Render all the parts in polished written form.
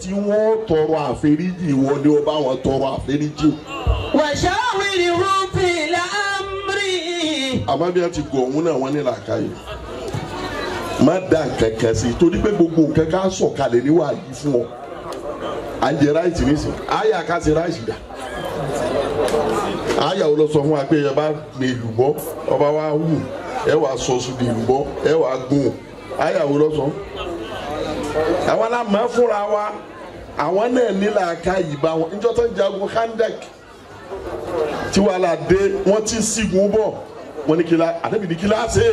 Tí wọ́n tọrọ àforíjì ìwọ ni ó bá wọn tọrọ àforíjì. Washawirhum fil amri. Àmọ́ bí wọ́n ti gọ̀ ọ̀hún náà wọ́n ní làákàyè. Má dá nǹkan kan sí i torí pé gbogbo nǹkan ká sọ̀kalẹ̀ níwà yìí fún ọ. À ń jẹ ráìsì nísìnyí, àyà ká ṣe ráìsì dà. Àyà wo lọ sọ fún wa pé ẹ bá gbé èlùbọ́, ọba wa hù, ẹ wàá sọ sùn di èlùbọ́, ẹ wàá gùn. Àyà wo lọ sọ? Àwọn alámọ̀ fúnra wa, àwọn náà ní làákàyè bá wọn. Níjọ́ tó ń jagun Khandak tí wàhálà dé, wọ́n ti sígun bọ̀, wọ́n ní kílá, àdébì ní kílá ṣe,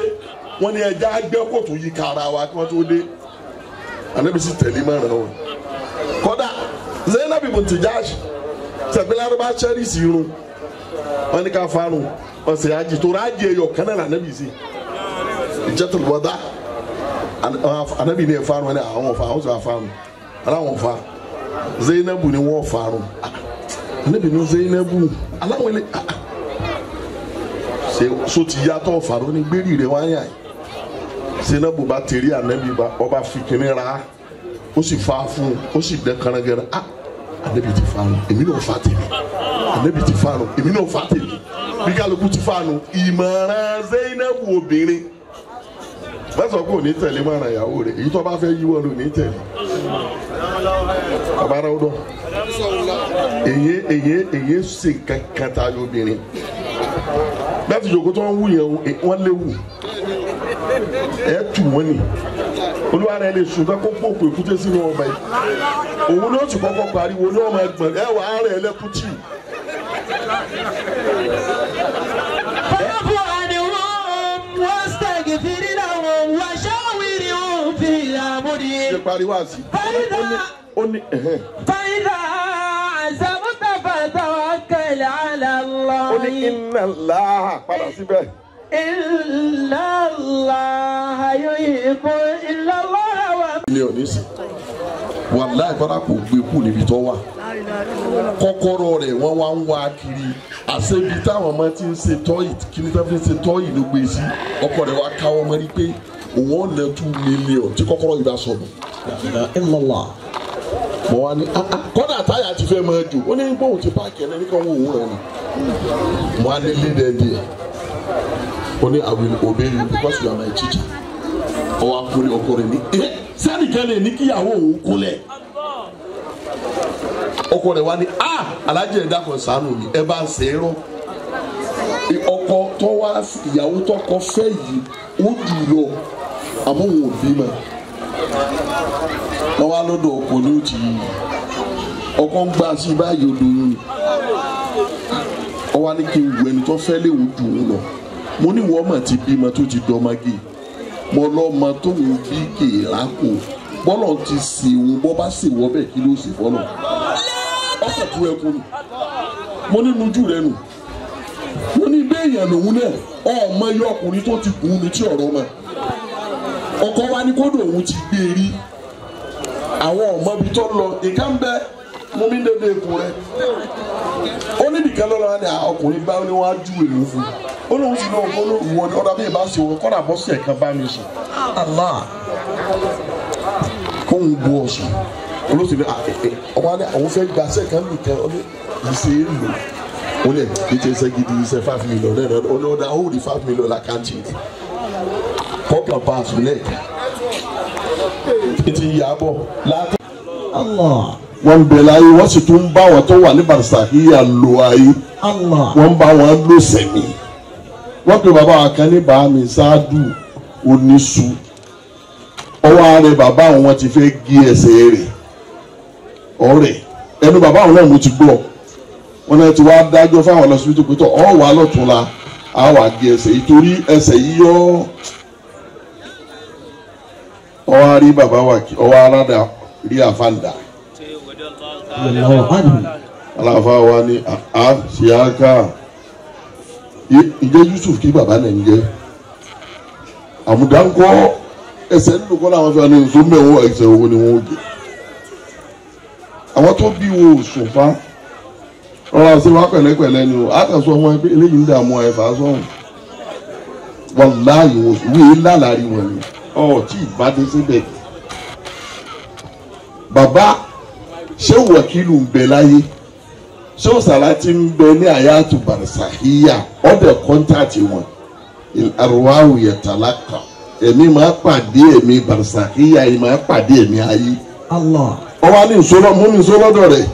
wọ́n ní ẹja gbẹ́ kòtò yí kára wa kí wọ́n tó dé. Àdébì sì tẹ̀lé mọ́ràn wọn. Kódà Zainab ibn Jahsh sẹ̀gbẹ́lárúbá ṣẹ́rìsì irun, wọ́n ní ká farun, ọ̀sẹ̀ àjì tó rájì ẹyọ kan náà lànàbì sí. Hijjatul Wada, ànàbì ní ẹ̀ farun, ẹ̀ ní àwọn ọ̀fà, àwọn sọ̀ àfarun, aláwọ̀ ọ̀fà. Zainabu ni wọ́n farun. Ànàbì ní Zainabu aláwọ̀ ilé ṣe so ti yàtọ̀ farun ní gbérí rẹ̀ wáyà yìí. Zainabu bá tẹ̀lé ànàbì bá ọba fi kíní ra, ó sì fa fún, ó sì dẹ́ kánagẹ́rẹ́. Ànàbì ti farun, èmi náà fa tèmi. Ànàbì ti farun, èmi náà fa tèmi. Bí kálukú ti farun, ìmọ̀ràn Zainabu obìnrin. Bá sọ pé òní tẹ̀lé mọ̀ràn ìyàwó rẹ̀, èyí tó bá fẹ́ yíwọ́ ló ní tẹ̀lé. Bàbá rẹ̀ ó dọ̀. Èyí ṣe kankan ta obìnrin. Láti jòkó tó ń wú yẹn, wọ́n léwu. Ẹ tù wọ́n ni. Olúwa rẹ̀ lè sùn kó pòpò èkúté sínú ọba yìí. Òun ló ti kọ́kọ́ pariwo ní ọmọ ẹgbọ̀n ẹ wà á rẹ̀ ẹlẹ́kùtì. Fa'fu anhum wastaghfir lahum washawirhum fil amri. Ṣé pariwo àti? Ó ní ẹ̀hẹ́n. Fa idha azamta fatawakkal ala Allah. Ó ní inna Allaha padà síbẹ̀. Inna Allaha yuhibbu inna Allaha wa. Ilé òní sí. Wàláì kọ́dà kò gbé kú níbi tó wà. Kọ́kọ́rọ́ rẹ̀ wọ́n wá ń wá kiri. Àṣebi táwọn ọmọ ti ń ṣe tọ́yì kí ni táwọn fi ń ṣe tọ́yì ló gbé sí. Ọkọ rẹ̀ wá káwọ́ mọ́ ni pé òun ò ná 2 million tí kọ́kọ́rọ́ yìí bá sọnù. Illallah. Mo wá ní kọ́dà táyà ti fẹ́ máa jò ó ní bóun ti páàkì ẹni kan wọ́n òun rẹ̀ ni. Mo á ní lédè díẹ̀. Ó ní I will obey you because you are my teacher. Ọwọ́ akúlẹ̀ ọkọ rẹ̀ ní sẹ́nìkan lè ní kíyàwó òun kúnlẹ̀. Ọkọ rẹ̀ wá ní alájẹ ẹ̀dá kan ṣàánú mi ẹ bá ń ṣe é rọ. Ọkọ tó wá ìyàwó tọkọ fẹ́ yìí ó jù lọ àmọ́ òun ò bímọ. Wọ́n wá lọ́dọ̀ ọkọ ní ó ti ọkọ ń gbà sí báyìí olóyún. Ọ wá ní kí n wù ẹni tó fẹ́ léwu jù ú lọ. Mo ní wọ́n mọ̀ ti bímọ tó ti dọ́mọgé. Mo lọ́mọ tó ń bí kèèrà kò bọ́lọ̀ ti sì òun bọ́ bá sì wọ́ bẹ́ẹ̀ kí ló sì fọ́lọ̀. Ọkọ̀ tó ẹkún nù. Mo ní nujú rẹ nù. Mo ní béèyàn lòun náà ọmọ iye ọkùnrin tó ti kùn ní tí ọ̀rọ̀ mọ̀. Ọkọ wa ní kódò òun ti gbé e rí. Àwọn ọmọ ibi tó lọ ìka ń bẹ mú mi dédé ikùn rẹ. Ó ní nìkan lọ́la ni ọkùnrin bá ní wọ́n á ju èlò fún un. Ó lóun sì lóun kó lóun wọ ni ọ̀dà bí ìbá ṣe wọn kọ́dà bọ́ sí ẹ̀kan bá mi sùn. Allah. Kóun bu ọ̀sùn. Olóṣèlú ọmọ alẹ́ àwọn fẹ́ gba sẹ́ẹ̀kan nìkan ó ní ìṣe é lò. Ó lẹ̀ kí ṣe iṣẹ́ gidi iṣẹ́ 5 million náírà ó ní ọ̀dà ó rí 5 million lákàntì. Kọ́kàn bá a sùn lẹ́ẹ̀kan. Ètò ìyàbọ̀ látọ̀. Allah. Wọ́n ń bẹ láyé wọ́n sì tún ń bá wọn tó wà ní Barisakhiya lò ayé. Allah. Wọ́n ń bá wọn lò sẹ̀mí. Wọ́n pe bàbá wa kan ní bàámi ṣáájú oníṣu. Ọwọ́ ààrẹ bàbá àwọn ti fẹ́ gé ẹsẹ̀ rẹ̀. Ọ̀rẹ́ ẹnu bàbá àwọn náà mo ti gbọ́. Wọ́n náà ti wá dájọ́ fáwọn lọ́sibítù pé tọ́ ọ wà lọ́tún la á wà gé ẹsẹ̀ yìí torí ẹsẹ̀ yìí yọ. Ọwọ́ àrí bàbá wa kí ọwọ́ aládà rí àfàǹdà. Allahu anhu. Aláfa wa ni a ṣe á ká. Ìjẹ́ Yusuf kí bàbá náà ń jẹ́. Àmùdá ń kọ́ ẹsẹ̀ nínú kọ́ làwọn fẹ́ ní nsọ mẹ́wọ́ ẹsẹ̀ owó ni wọ́n gé. Àwọn tó bí wo sùn fa. Rọra sí wa pẹ̀lẹ́pẹ̀lẹ́ ni o. A kàn sọ wọn pé eléyìí ń dààmú ẹ̀fà sọ̀hún. Wàláyé wọn wíwé lálàrí wọn ni. Ọ̀ tí ìbádé síbẹ̀. Bàbá Ṣé wàkìlù ń bẹ láyé? Ṣé òsàlá ti ń bẹ ní àyàtú barisàhíyà ọ̀dẹ̀ kọ́ńtàtì wọn? Àrùwáwù yẹtàlákà. Èmi máa pàdé èmi barisàhíyà yìí máa pàdé èmi ayé. Allah. Ọwọ́ ní ìṣòro mú mi ìṣòro lọ́dọ̀ rẹ̀.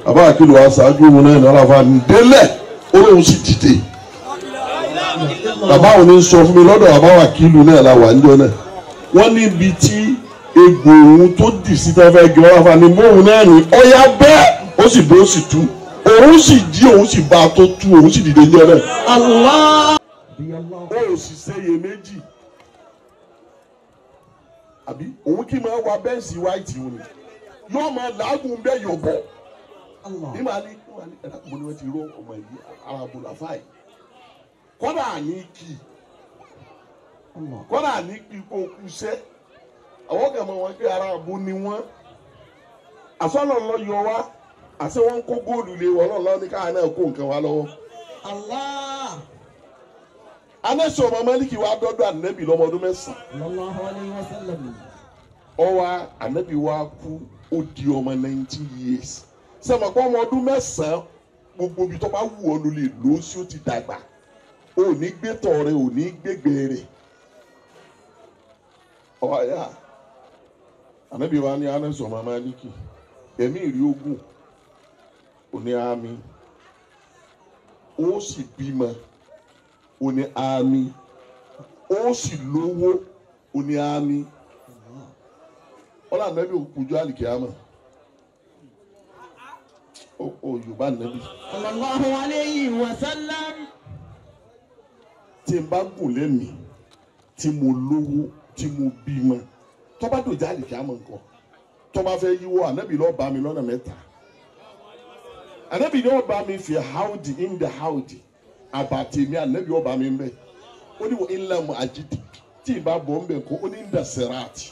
Bàbá àkìlù wa ṣáájú mu náà ní ọlọ́fà ń délẹ̀ ó lóun sì dìde. Bàbá òun ní sọ fún mi lọ́dọ̀ bàbá wàkìlù náà la wà níjọ́ náà. Wọ́n níbi tí egbò òun tó dì sí tó fẹ́ gé ọlọ́fà ni móhun náà ní ọ̀yá bẹ́ẹ̀ ó sì bó sì tú. Òun sì jí òun sì bá a tó tú òun sì dìde níjọ́ náà. Allah. Ó sì ṣeyè méjì. Àbí òun kì í máa wa bẹ́ǹsì wáìtì òun ni. Yóò máa làágùn bẹ́ẹ̀ yọ̀bọ̀. Allah. Ní màá ní ẹ̀rọ mo ní wọ́n ti ró ọmọ yìí ara bò láfà yìí. Kọ́dà ní kì í. Allah. Kọ́dà ní kì í kó kú iṣẹ́. Àwọn kan mọ̀ wọ́n pé ara àbò ni wọ́n. Àsọ̀nà lọ yọ wá. Àṣé wọ́n ń kó góòlù lé wọ́n lọ́lọ́ ní káà náà kó nǹkan wá lọ́wọ́. Allah. Anẹ́sọ̀ ọmọ Málíkì wa dọ́dọ̀ ànẹ́bì lọ́mọ ọdún mẹ́sàn-án. Sallallahu alayhi wa sallam. Ọwọ́ ànẹ́bì wa kú ó di ọmọ 19 years. Sẹ́mi pé ọmọ ọdún mẹ́sàn-án gbogbo ibi tó bá wù ọ́ ló lè lò ó sí ó ti dàgbà. O ò ní gbé tọ̀ rẹ̀ ò ní gbégbé rẹ̀. Ọwọ́ àyà ànẹ́bì wa ní anẹ́sọ̀ ọmọ Málíkì ẹ̀mí ìrí ogún ò ní àmì ó sì bímọ ó ní àmì ó sì lówó ó ní àmì ọlọ́ ànábì òkújú àlìkíyàmọ̀ ó yorùbá ànábì. Sallallahu alayhi wa sallam. Tí n bá gùn lẹ́mìí tí mo lówó tí mo bímọ tó bá dòjà àlìkíyàmọ̀ nǹkan tó bá fẹ́ yíwọ́ ànábì lọ́ọ́ bá mi lọ́nà mẹ́ta. Ànábì lọ́ọ́ bá mi fi haudi in the haudi àbàtì mi ànábì lọ́ọ́ bá mi ń bẹ̀ ó ní wọ́n ńlá mu àjídì tí ì bá bọ̀ ń bẹ̀ kó ó ní ń dà sẹ́ráàtì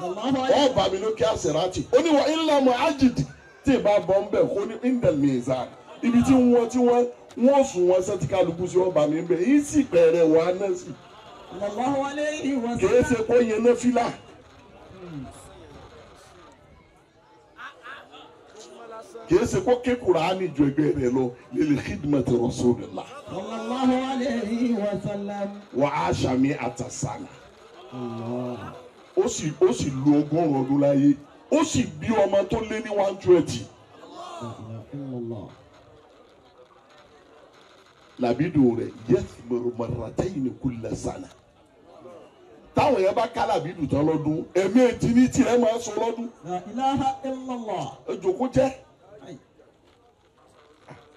wọ́n bá mi lókè àsẹ̀ráàtì ó ní wọ́n ńlá mu àjídì tí ì bá bọ̀ ń bẹ̀ kó ní ń dà mìíràn ibi tí wọ́n tí wọ́n wọ́n sùn wọ́n sẹ́tí kálukú sí wọ́n bá mi ń bẹ̀ yìí sì pẹ̀rẹ̀ wọ́n á náà sí kìí ṣe kó yẹn náà fílà. Kìí ṣe kó ké Kùránì ju ẹgbẹ́ rẹ̀ lọ lil khidmati rasulillah. Sallallahu alayhi wa sallam. Wa aṣa mi'ata sana. Ó sì lu 100 ọdún láyé ó sì bí ọmọ tó lé ní 120. Làbídùn rẹ̀ yathmuru marratayni kulla sana. Táwọn yẹn bá ká làbídùn tán lọ́dún ẹ̀mí etí ní tirẹ̀ máa sọ lọ́dún. La ilaha illallah. Ẹ jòkó jẹ́.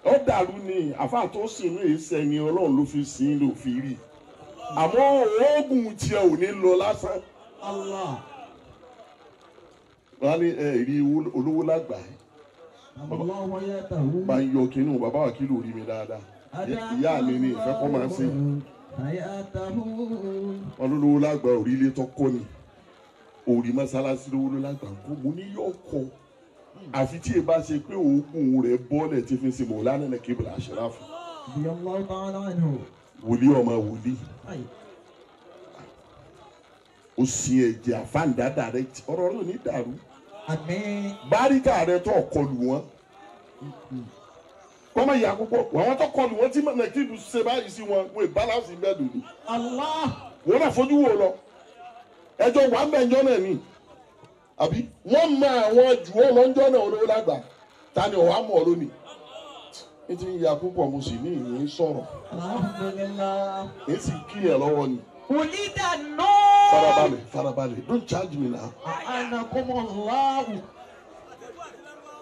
Ó dàrú ni àfáà tó sìn ní ìsẹ̀ ni Ọlọ́run ló fi sìn ló fi rí. Àmọ́ oògùn tiẹ̀ ò ní lọ lásán. Allah. Wọ́n á ní ẹ̀rí olówó lágbàá. Bá ń yọ kínú bàbá wa kí ló rí mi dáadáa. Ìyá mi ni ìfẹ́ kọ́ máa ń sìn. Olówó lágbàá òrí ilé tó kọ́ ni. Òrí mọ́sálásí lówó lágbàá kó mo ní yọ̀ kọ́. Àfi tí ì bá ṣe pé oògùn rẹ̀ bọ́lẹ̀ tí fi ń ṣe Mọ̀lánà ní Kébìlà Àṣíráfù. Wòlíì ọmọ wòlíì. Ó sin ẹ̀jẹ̀ àfáǹdá dàrẹ́ ọ̀rọ̀ rẹ̀ ò ní dàrú. Báríkà rẹ̀ tó kọlù wọn. Kọ́mọ ìyá púpọ̀ àwọn tó kọlù wọn tí Nàìjíríà ṣe báyìí sí wọn wọ́n ìbálàsì bẹ́ẹ̀ lòdì. Wọ́n náà fojú wò lọ. Ẹjọ́ wà mẹ́jọ náà ni. Àbí wọ́n mọ àwọn jù ọ́ lọ́njọ́ náà olówó lágbà ta ni ọ̀wá mọ̀ ọ́ lónìí. Ní ti ń ya púpọ̀ mo sì ní ìyẹn sọ̀rọ̀. Èyí sì kí ẹ lọ́wọ́ ni. Wòlídà náà. Farabalẹ̀ farabalẹ̀ don't charge me now. Anakumullahu.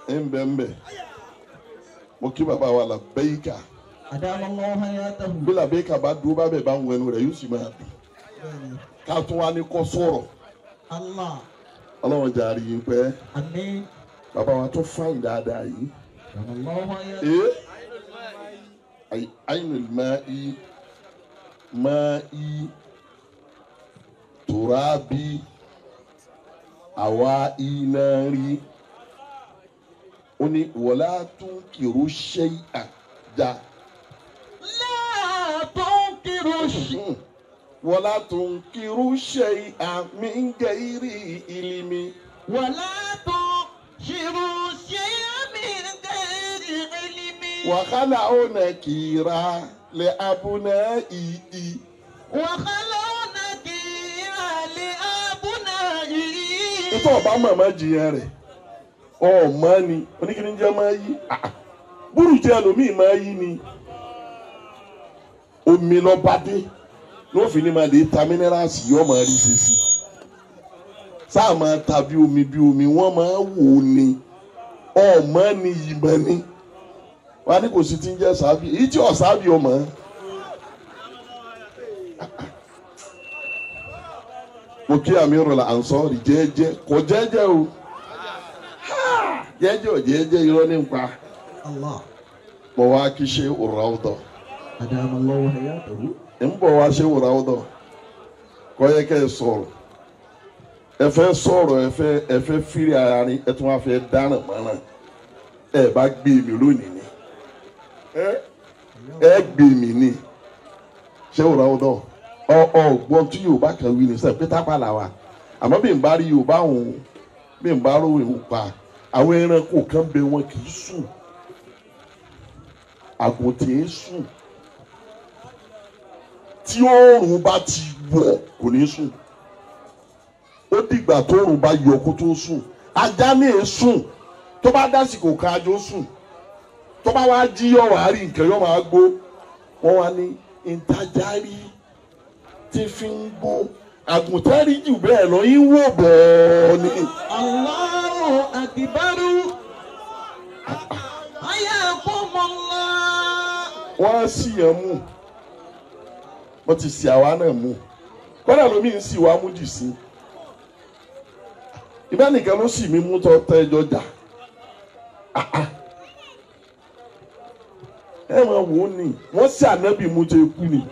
Ẹ ń bẹ mo kí bàbá wa Làbẹ́yìká. Adamallahu hayatahu. Bí Làbẹ́yìká bá dúró bá bẹ̀ bá ń wẹnu rẹ̀ yóò sì máa dùn. Ká tún wá ní kó sọ̀rọ̀. Allah. Ọlọ́run jàre yín pẹ́. Àmín. Bàbá wa tó fáyìn dáadáa yìí. Ainul ma'i ma'i turabi àwa iná rí. Ó ní wala tunkiru shay'a já. La tunkiru shay'a. Wala tunkiru shay'a min ghairi ilmi. Wala Wàhálà ọ̀nà kìíra lè abúná ìí. Wàhálà ọ̀nà kìíra lè abúná ìí. Ìtọ́ ọba màmá jiyàn rẹ̀ ọ̀ọ́mọ́ ni oníkìní jẹ́ máa yí búrú jẹ́ ẹlòmíì máa yí ni omi lọ́ba dé lófin ni máa lè ta mínírààsì yóò máa rí ṣe sí sáà máa ta bí omi wọ́n máa wò ó ni ọ̀ọ́mọ́ ni ìmọ̀ ni wọ́n á ní kò sí ti ń jẹ́ sábì èyí tí ọ̀ sábì ọmọ. Mo kí àmì ìrọ̀lá à ń sọ rí jẹ́ẹ́jẹ́ kò jẹ́ẹ́jẹ́ o jẹ́ẹ́jẹ́ ò jẹ́ẹ́jẹ́ irọ́ ní pa. Mo wá kí ṣe òrà ọ̀dọ̀. Ń bọ̀ wá ṣe òrà ọ̀dọ̀ kọ́ yẹ kẹ́ ẹ sọ̀rọ̀ ẹ fẹ́ sọ̀rọ̀ ẹ fẹ́ fírí ara ni ẹ tún wá fẹ́ dáràn mọ́ràn ẹ bá gbé mi lónìí ni ẹ gbé mi ni ṣé òrà ọ̀dọ̀ ọgbọ́n tí Yorùbá kan wí ni sẹ pété apàlà wa àmọ́ bí n bá rí Yorùbá òun bí n bá rò òun pa àwọn ẹranko kan bẹ wọn kì í sùn àgùntàn ń sùn tí oòrùn bá ti wọ̀ kò ní sùn ó dìgbà tó oòrùn bá yọ kó tó sùn ajá ní è sùn tó bá dásìkò kan ajó sùn tó bá wá jí yọ wàá rí nǹkan yọ máa gbó wọn wá ní ìtajà rí tí fi ń gbó àgùntàn rí jù bẹ́ẹ̀ lọ yín wò bọ̀ọ̀ ni. Allahu akbaru. Ayakumullah. Wọ́n sì yàn mú wọ́n ti sì àwa náà mú kọ́dà lómi ń sì wá mú jì sí. Ìbá nìkan ló sì mí mú tọ́ tẹ́jọ́ jà. Ẹ máa wò ó ní wọ́n sì ànábì mú tó ikú ni.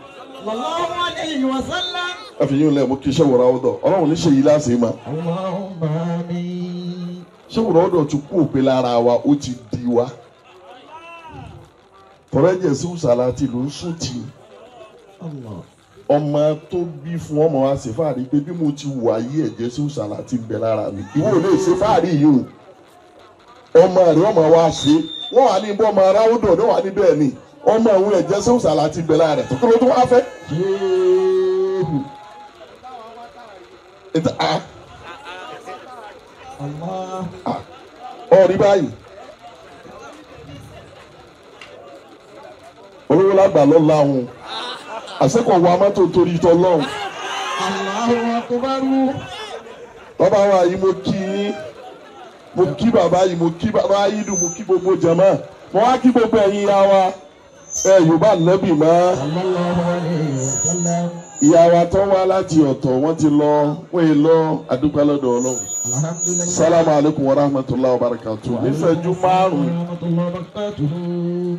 Sallallahu alayhi wa sallam. Ẹ fi yín lẹ̀ mo kí Ṣéwòrán ọ̀dọ̀ ọlọ́run ní ṣe yìí láṣẹ ma. Allahumma amin. Ṣéwòrán ọ̀dọ̀ ti kú òpin lára wa ó ti di wa. Tọ́rẹ́jẹ̀ sí Sàlátì ló ń sùn tì í. Ọmọ tó bí fún ọmọ wa ṣe fáàrí pé bí mo ti wà yí ẹ̀jẹ̀ sí Sàlátì ń bẹ lára mi. Ìwọ ò lè ṣe fáàrí yìí o. Ọmọ rẹ̀ ọmọ wa ṣe wọ́n wà ní bọ́ ọmọ aráwọ̀dọ̀ ní wà ní bẹ́ẹ̀ ni ọmọ òun ẹ̀jẹ̀ sí Sàlátì ń bẹ lára rẹ̀ tó kí ló tó wá fẹ́. Ọ̀rí báyìí olówó lágbà lọ́la òun àṣekọ̀ wa mọ́tò torí tọ́ lọ́hùn. Bàbá wa yìí mo kí yín mo kí bàbá yìí mo kí bàbá yìí dùn mo kí gbogbo jàmá mo wá kí gbogbo ẹ̀yin ya wa ẹ Yorùbá nẹ́bì mọ́. Ìyá wa tó wá láti ọ̀tọ̀ wọ́n ti lọ wọ́n yìí lọ adúpẹ́ lọ́dọ̀ Ọlọ́run. Sálámù aleykum wa rahmatulah wa barakatu. Níṣẹ́jú márùn-ún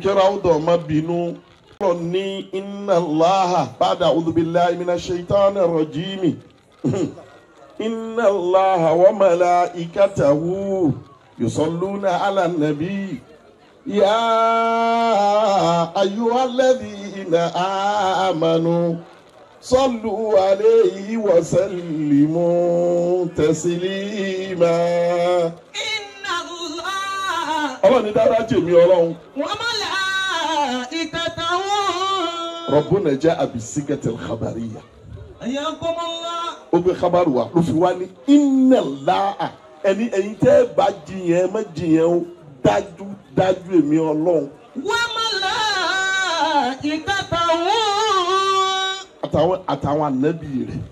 kíra ọ̀dọ̀ má bínú. Ọlọ́run ní inna Allaha ba'da a'udhu billahi minash shaitani rajimi. Inna Allaha wa malaikatahu yusalluna ala nabi. Ya ayyuhalladhina amanu. Sallu alayhi wa sallimu taslima. Inna Allah. Ọlọ́run ní dáadáa jèmi Ọlọ́run. Wa malaikatahu. Rabbuna ja'a bisigatil khabariyya. Ayakumullah. Ó gbé kábàrù wa ló fi wá ní inna Allaha ẹni ẹ̀yin tẹ́ ẹ bá jiyàn ẹ má jiyàn o dájú dájú èmi Ọlọ́run. Wa malaikatahu. Àtàwọn ànábì rẹ̀.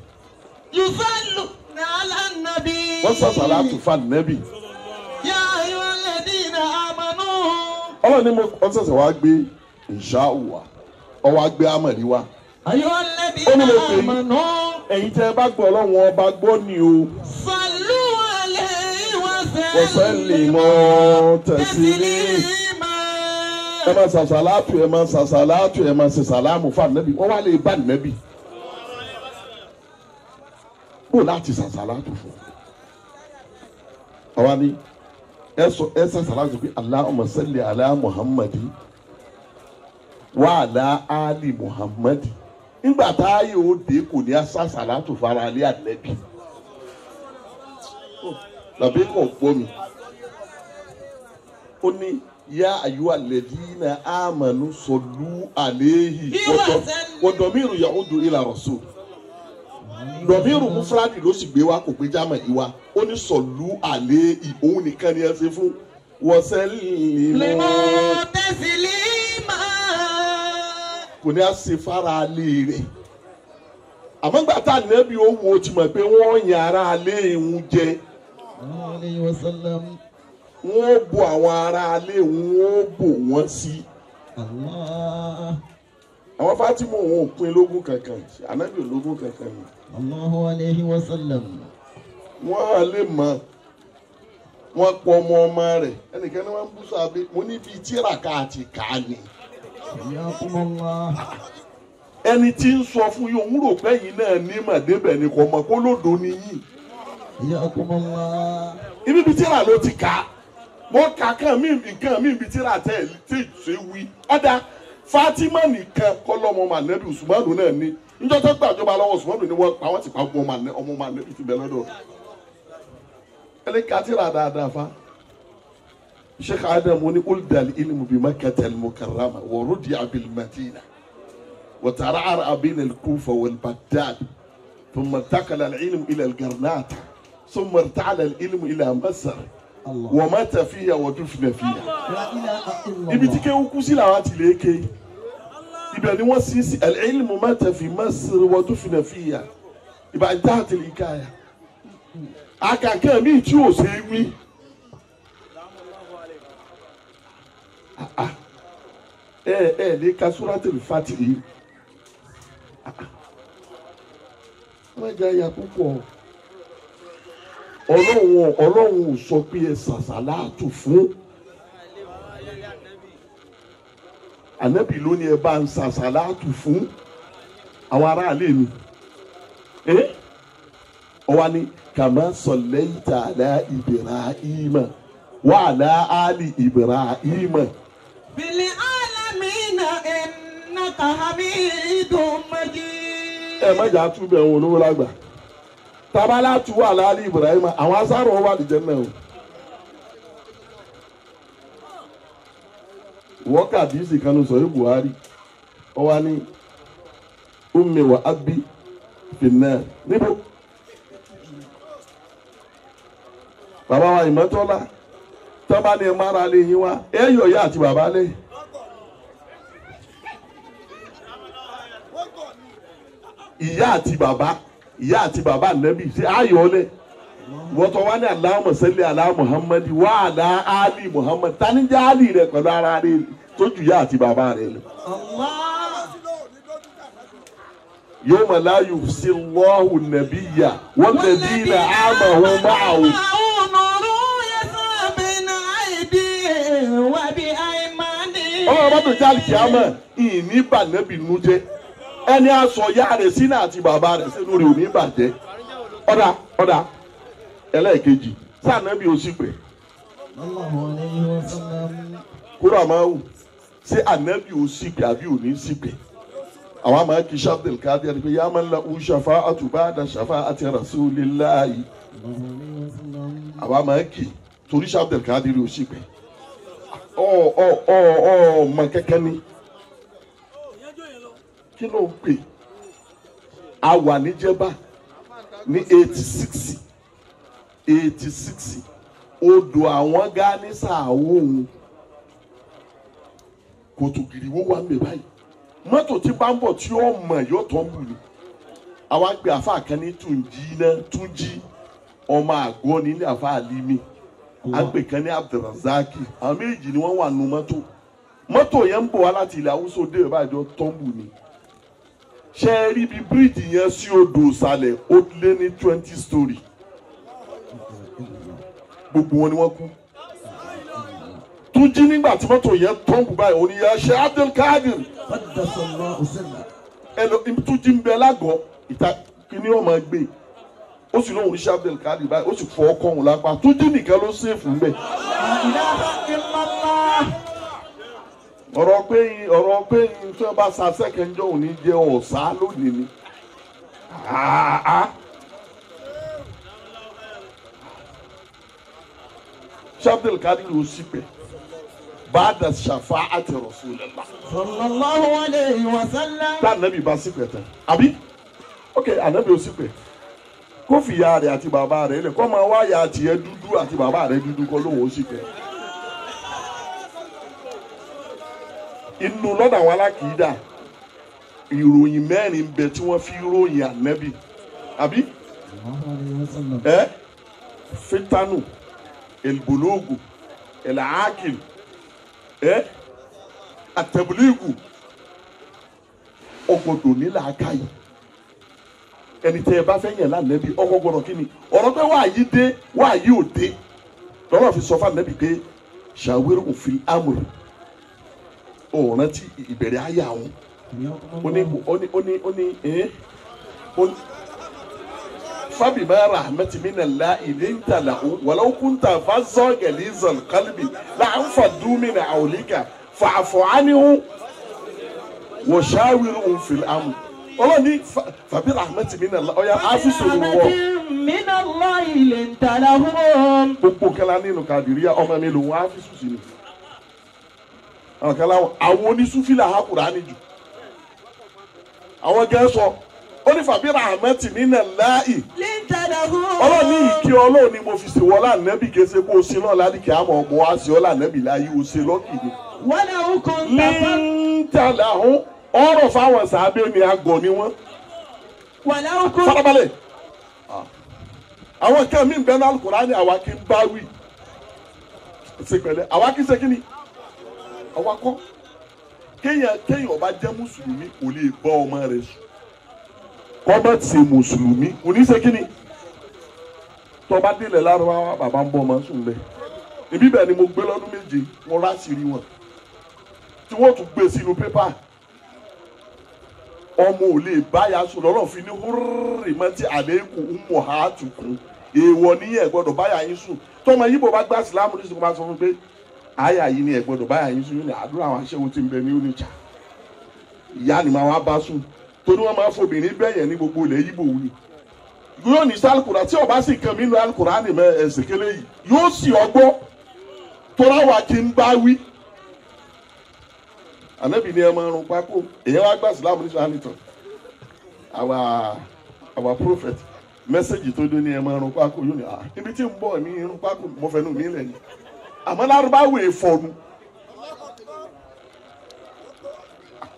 Yusallu ala nabi. Wọ́n sàṣàlátù fún ànábì. Ya ayyuhalladhina amanu. Ọlọ́run ní mo wọ́n ṣẹ̀ṣẹ̀ wá gbé ìṣáùwà ọwọ́ á gbé amọ̀rí wá. Ayyuhalladhina amanu. Ẹ̀yin tẹ́ ẹ bá gbọ́ Ọlọ́run ọba gbọ́ ni o. Sallu alayhi wa sallimu taslima. Ẹ máa sàṣàlátù ẹ máa sàṣàlátù ẹ máa ṣe sàlámù fún ànábì wọ́n wá lè bá ànábì. Bó láti sàṣàlátù fún àwa ni ẹ sàṣàlátù pé Allahumma salli ala Muhammadi wa ala ali Muhammadi nígbà tá a yóò dé kò ní sàṣàlátù fara alẹ́ ànábì làbí kò gbọ́ mi ó ní Yá àyùwà lẹ́dínà àmàlù sọ̀lú àléhì wọ̀dọ̀mírù yahudu ilà rasul. Dọ̀mírù mufradi ló sì gbé wa kò gbé jámà ìwà. Ó ní sọ̀lú àléhì òun nìkan ni ẹ ṣe fún. Wọ́sẹ̀lì mọ́. Kò ní a ṣe fara alẹ́ rẹ̀. Àmọ́ gbà tá ànábì ó wo ti mọ̀ pé wọ́n yan ara alẹ́ ìhun jẹ. Wọ́n bo àwọn ará alẹ́ wọ́n bò wọ́n sí. Àwọn Fátímọ̀ òun ò pín lógún kankan, ànábì ológún kankan ni. Allahu alayhi wa sallam. Wọ́n lè mọ̀ wọ́n pọ̀ ọmọ ọmọ rẹ̀ ẹnìkan ní wọ́n ń bú sábẹ́ mo ní bíi tíraka àti kàá ni. Ẹni tí ń sọ fún yín òun rò pé yín náà ní màdébẹ̀ ni kò mọ̀ kó lódò ni yín. Ibi bíi tíra ló ti kà á mo kà kàn mí nǹkan mí bíi tíra tẹ̀ tí ṣe wí. Ọ̀dà Fatima nìkan kọ́ lọ́mọ mànẹ́bí Usmanu náà ní níjọ́ tó gbàjọba lọ́wọ́ Usmanu ni wọ́n pa wọ́n ti pa gbọ́ ọmọ mànẹ́bí ti bẹ̀ lọ́dọ̀. Ẹni ka tíra dáadáa fa. Sheikh Adam woni uldal ilmu bi Makkah al-Mukarrama wa rudi'a bil Madina wa tara'ara bayna al-Kufa wal Baghdad thumma intaqala al-ilm ila al-Garnata thumma irta'ala al-ilm ila Masr wa mata fiha wa dufina fiha. Ibi tí kéwú kú sí làwọn ti lè ké ibẹ̀ ni wọ́n sì sí al-ilmu mata fi Masr wa dufina fiha ìbá intahat al-hikaya. Akàkẹ́ mi tí ò ṣe wí. Ẹ ẹ lè ka Suratul Fatihi. Wọ́n jẹ́ àyà púpọ̀. Ọlọ́run ò sọ pé ẹ sàṣàlátù fún. Ànábì ló ní ẹ bá ń sàṣàlátù fún àwọn aráàlú mi. Ọwọ́ ni kàmá sọ̀lẹ́yìntà àlá Ibrahima wà àlá àlì Ibrahima. Bil alamina innaka hamidun majid. Ẹ má jà túbẹ̀ wọn olówó lágbà. Tabalá tu wà àlá àlì Ibrahima àwọn asáró wà lìjẹ́ náà o. Wọ́n kà díìsì kanu sọ̀rọ̀ Buhari. Ọwọ́ ni ummi wa abi finna níbo. Bàbá wa Ìmọ́tọ́lá tọ́ba ní mara lé yín wá ẹ yọ ìyá àti bàbá lé. Ìyá àti bàbá nẹ́bí ṣe ayọ̀ lẹ̀. Wọ́tọ̀ wá ní Allahumma salli ala Muhammadi wa ala ali Muhammad tani jẹ́ ali rẹ̀ pẹ̀lú ara rẹ̀ tó ju ìyá àti bàbá rẹ̀ lọ. Yawma la yukhzi Allahu an-nabiyya wal-ladhina amanu ma'ahu. Ọlọ́run bá tó jáde kíámọ̀ ìní bànẹ́bì nú jẹ́ ẹni aṣọ ya rẹ̀ sínú àti bàbá rẹ̀ sínú rẹ̀ ò ní bàjẹ́. Ọ̀dà ọ̀dà ẹlẹ́ẹ̀kejì sànẹ́bì ó sì pè. Kúrò àmọ́ wù ṣé ànẹ́bì ó sì pè àbí ò ní sì pè. Àwọn àmọ́ kí Abdul Qadir ẹni pé yá man lahu shafa'atu ba'da shafa'ati rasulillahi. Àwọn àmọ́ kí torí Abdul Qadir ó sì pè. Ọ mọ kẹkẹ ni kí ló ń pè a wà níjẹba ní 86 odò àwọn gánísà òun kòtò gìrìwó wà mí báyìí mọ́tò tí bá ń bọ̀ tí ó mọ̀ yóò tọ́ ń bù ni àwa gbé àfa kan ní Túnjí náà Túnjí ọmọ àgọ́ ní ilé àfa àlímì agbe kan ní Abdulrazaki àwọn méjì ni wọ́n wà nù mọ́tò mọ́tò yẹn ń bọ̀ wá láti ilẹ̀ Haúsá òde ìbàjọ́ tọ́ǹbù ni ṣe é rí bí bíríìjì yẹn sí odò ìsàlẹ̀ ó lé ní 20 story gbogbo wọn ni wọ́n kú. Túnjí nígbà tí mọ́tò yẹn tọ́ǹbù báyìí òní yẹn ṣe Abdulkadir Túnjí ń bẹ lágọ̀ọ́ ìta kíní ọmọ gbé ó sì lóhùn iṣẹ́ Abdulkadir báyìí ó sì fọ ọkọ òun lápá Túnjí nìkan ló ṣèfù ńbẹ. Ọ̀rọ̀ pé tí wọ́n bá sa sẹ́kẹ̀njọ́ òní jẹ́ ọ̀sá lónìí ni. Abdulkadir ló sì pẹ̀ Ba'da shafa'ati Rasulillah. Sallallahu alayhi wa sallam. Tá ànábì bá sípẹ̀ tán àbí? Ok, ànábì ó sípẹ̀. Kó fi ìyá rẹ̀ àti bàbá rẹ̀ lẹ̀ kó máa wá ìyá tiẹ̀ dúdú àti bàbá rẹ̀ dúdú kọ́ lóun ó sípẹ̀. Inú lọ́dọ̀ àwọn alákìídà ìròyìn mẹ́rin ń bẹ tí wọ́n fi ròyìn ànábì àbí? Ẹ fitanu elbologu elakil ẹ atẹbuligu ọgbọ́dọ̀ nílàákàyè ẹni tẹ ẹ bá fẹ́ yẹn lánàbí ọkọ gbọ́dọ̀ kí ni ọ̀rọ̀ pé wàá yí dé wàá yí ò dé lọ́rọ̀ fi sọ fún ànábì pé ṣàwérò òfin amúrò ọ̀ràn tí ìbẹ̀rẹ̀ ayé àwọn ó ní ẹ ó ní فبما رحمة من الله لنت له ولو كنت فظا غليظ القلب لانفضوا من حولك فاعف عنهم وشاورهم في الأمر. Ọlọ́run ní فبرحمة من الله ọ̀yà áfíìsì olùwọ̀. من الله لنت لهم. Gbogbo kẹlá nínú Kàdìríyà ọmọ mi lòun áfíìsì sí ni. Àwọn kẹlá àwọn onísúfìlà ha Kùránì jù. Àwọn gẹ́ sọ ó ní فبرحمة من الله. Ọlọ́run ní ìkí Ọlọ́run ni mo fi ṣèwọ́ lánàbì kése kó o ṣe náà ládìkẹ́ àmọ́ ọmọ wa ṣe ọ́ lánàbì láyé o ṣe lọ́kì ni. Ní tàlàhún ọ̀rọ̀ fáwọn sàábé ni àgọ̀ ni wọ́n. Farabalẹ̀ àwọn kan mi ń bẹ ní Al-Kùránì àwa kì í bá wí. Ṣe pẹ̀lẹ́ àwa kì í ṣe kí ni? Àwa kọ́. Kéèyàn ọba jẹ́ mùsùlùmí kò lè bọ́ ọmọ rẹ̀ sùn. Kọ́mọ̀ ṣe mùsùlùmí kò ní ṣe kí ni? Tọba délẹ̀ lárúbáwá bàbá ń bọ́ ọmọ sùn lẹ̀. Ibi bẹ́ẹ̀ ni mo gbé lọ́dún méje mo ráṣìírí wọn. Tí wọ́n tún gbé sínú pépà. Ọmọ ò lè báyà sùn lọ́rọ̀ fi ní húrì mọ́tì àlékún ń ha tukùn. Èèwọ̀ ní ẹ̀ gbọ́dọ̀ báyà yín sùn. Tọmọ yìí bò bá gbá sílámù ní sùn kó máa sọ fún pé àyà yìí ni ẹ̀ gbọ́dọ̀ báyà yín sùn yìí ni àdúrà àwọn aṣẹ́wó ti ń bẹ ní Onitsha. Ìyá ni màá wá bá sùn. Torí wọ́n máa fobìnrin bẹ̀yẹn ní gbogbo ilẹ̀ Yíbò wù. Yóò ní sálùkùrà tí ọba sì kan mí nu alukùrà ni mẹ ẹsẹ̀ kélé yìí yóò sì ọgbọ́ tóra wà kí n bá wí. Ànábì ni ẹ máa rún pákó èyàn wá gbà sílámù ní sàánìtàn our prophet mẹ́sẹ̀gì tó dé ní ẹ máa rún pákó yóò ní à ibi tí ń bọ̀ mí rún pákó mo fẹ́ nù mí lẹ̀ ni àmọ́ lárúbáwò èèfọ̀nù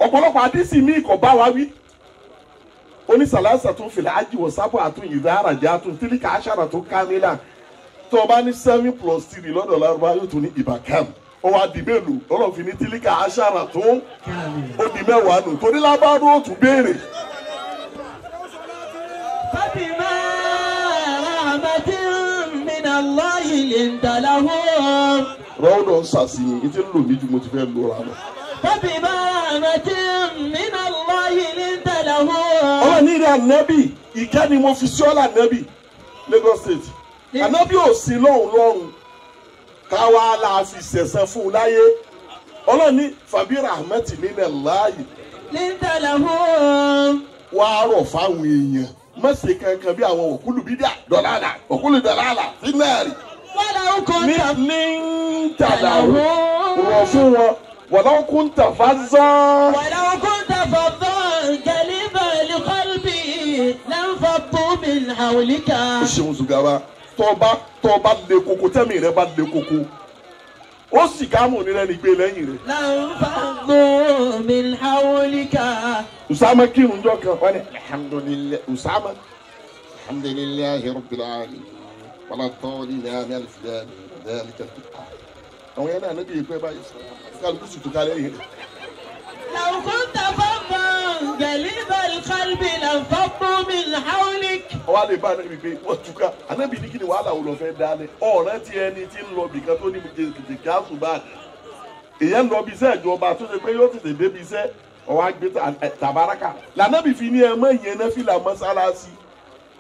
ọ̀pọ̀lọpọ̀ àdísì mi kò bá wa wí. Onísàlásà tó fìlà ájì wọ sábà àtún ìdárajà àtún tíríkà àṣàrà tó kámílà tó o bá ní 7 + 3 lọ́dọ̀ lárúbá yóò tún ní ìbàkàm ó wá di mélòó ọlọ́run fi ní tíríkà àṣàrà tó ó di mẹ́wàá nù torí lábárò ó tún béèrè. فبما رحمة من الله لنت لهم. Rọ́ọ̀dọ̀ ń sàṣìyìn ìtí ń lò mí ju mo ti fẹ́ lóra lọ. فبما رحمة من الله لنت لهم. Ọlọ́run ní ìrẹ́ ànábì ìkẹ́ ni mo fi sí ọ́lá ànábì Lagos State ànábì ò sí lọ́hùn lọ́run káwa la fi sẹ̀sán fún un láyé Ọlọ́run ní fàbí rahmati minallahi لنت لهم. wàá rọ̀ fáwọn èèyàn má ṣe kankan bí àwọn òkúlù bídà dọ̀làlà òkúlù dọ̀làlà sínárì ولو كنت ní tàlàhùn rọ̀ fún wọn walau kunta fazzan. ولو كنت فظا غليظ القلب لانفضوا من حولك. O ṣeun Zugaba tọba le koko tẹ́mi rẹ bá le koko ó sì ká mọ̀ ní rẹ́ni gbé lẹ́yìn rẹ̀. لانفضوا من حولك. Usama kírun jọ kan wọ́n ní alhamdulilayi Usama alhamdulilayi rabbil alamin wàlá tọ́lí ní àmì alifilani dhalika al-Qur'an. Àwọn yẹn náà níbi ìpẹ́ báyìí kálukú sì tún kálẹ̀ yìí. لو كنت فظا غليظ القلب لانفضوا من حولك. Ọwọ́ àlè bá anabi pé wọ́n túká anabi ní kí ni wàhálà wo lọ fẹ́ dálẹ̀ ọ̀rẹ́ ti ẹni tí ń lọ bìkan tó ní jìjì káàsù báyìí. Èyàn lọ bí iṣẹ́ ìjọba tó ṣe pé yóò tètè débi iṣẹ́ ọwọ́ àgbẹ̀ tàbáraka lànàbì fi ní ẹ mọ ìyẹn náà fìlà mọ́sálásí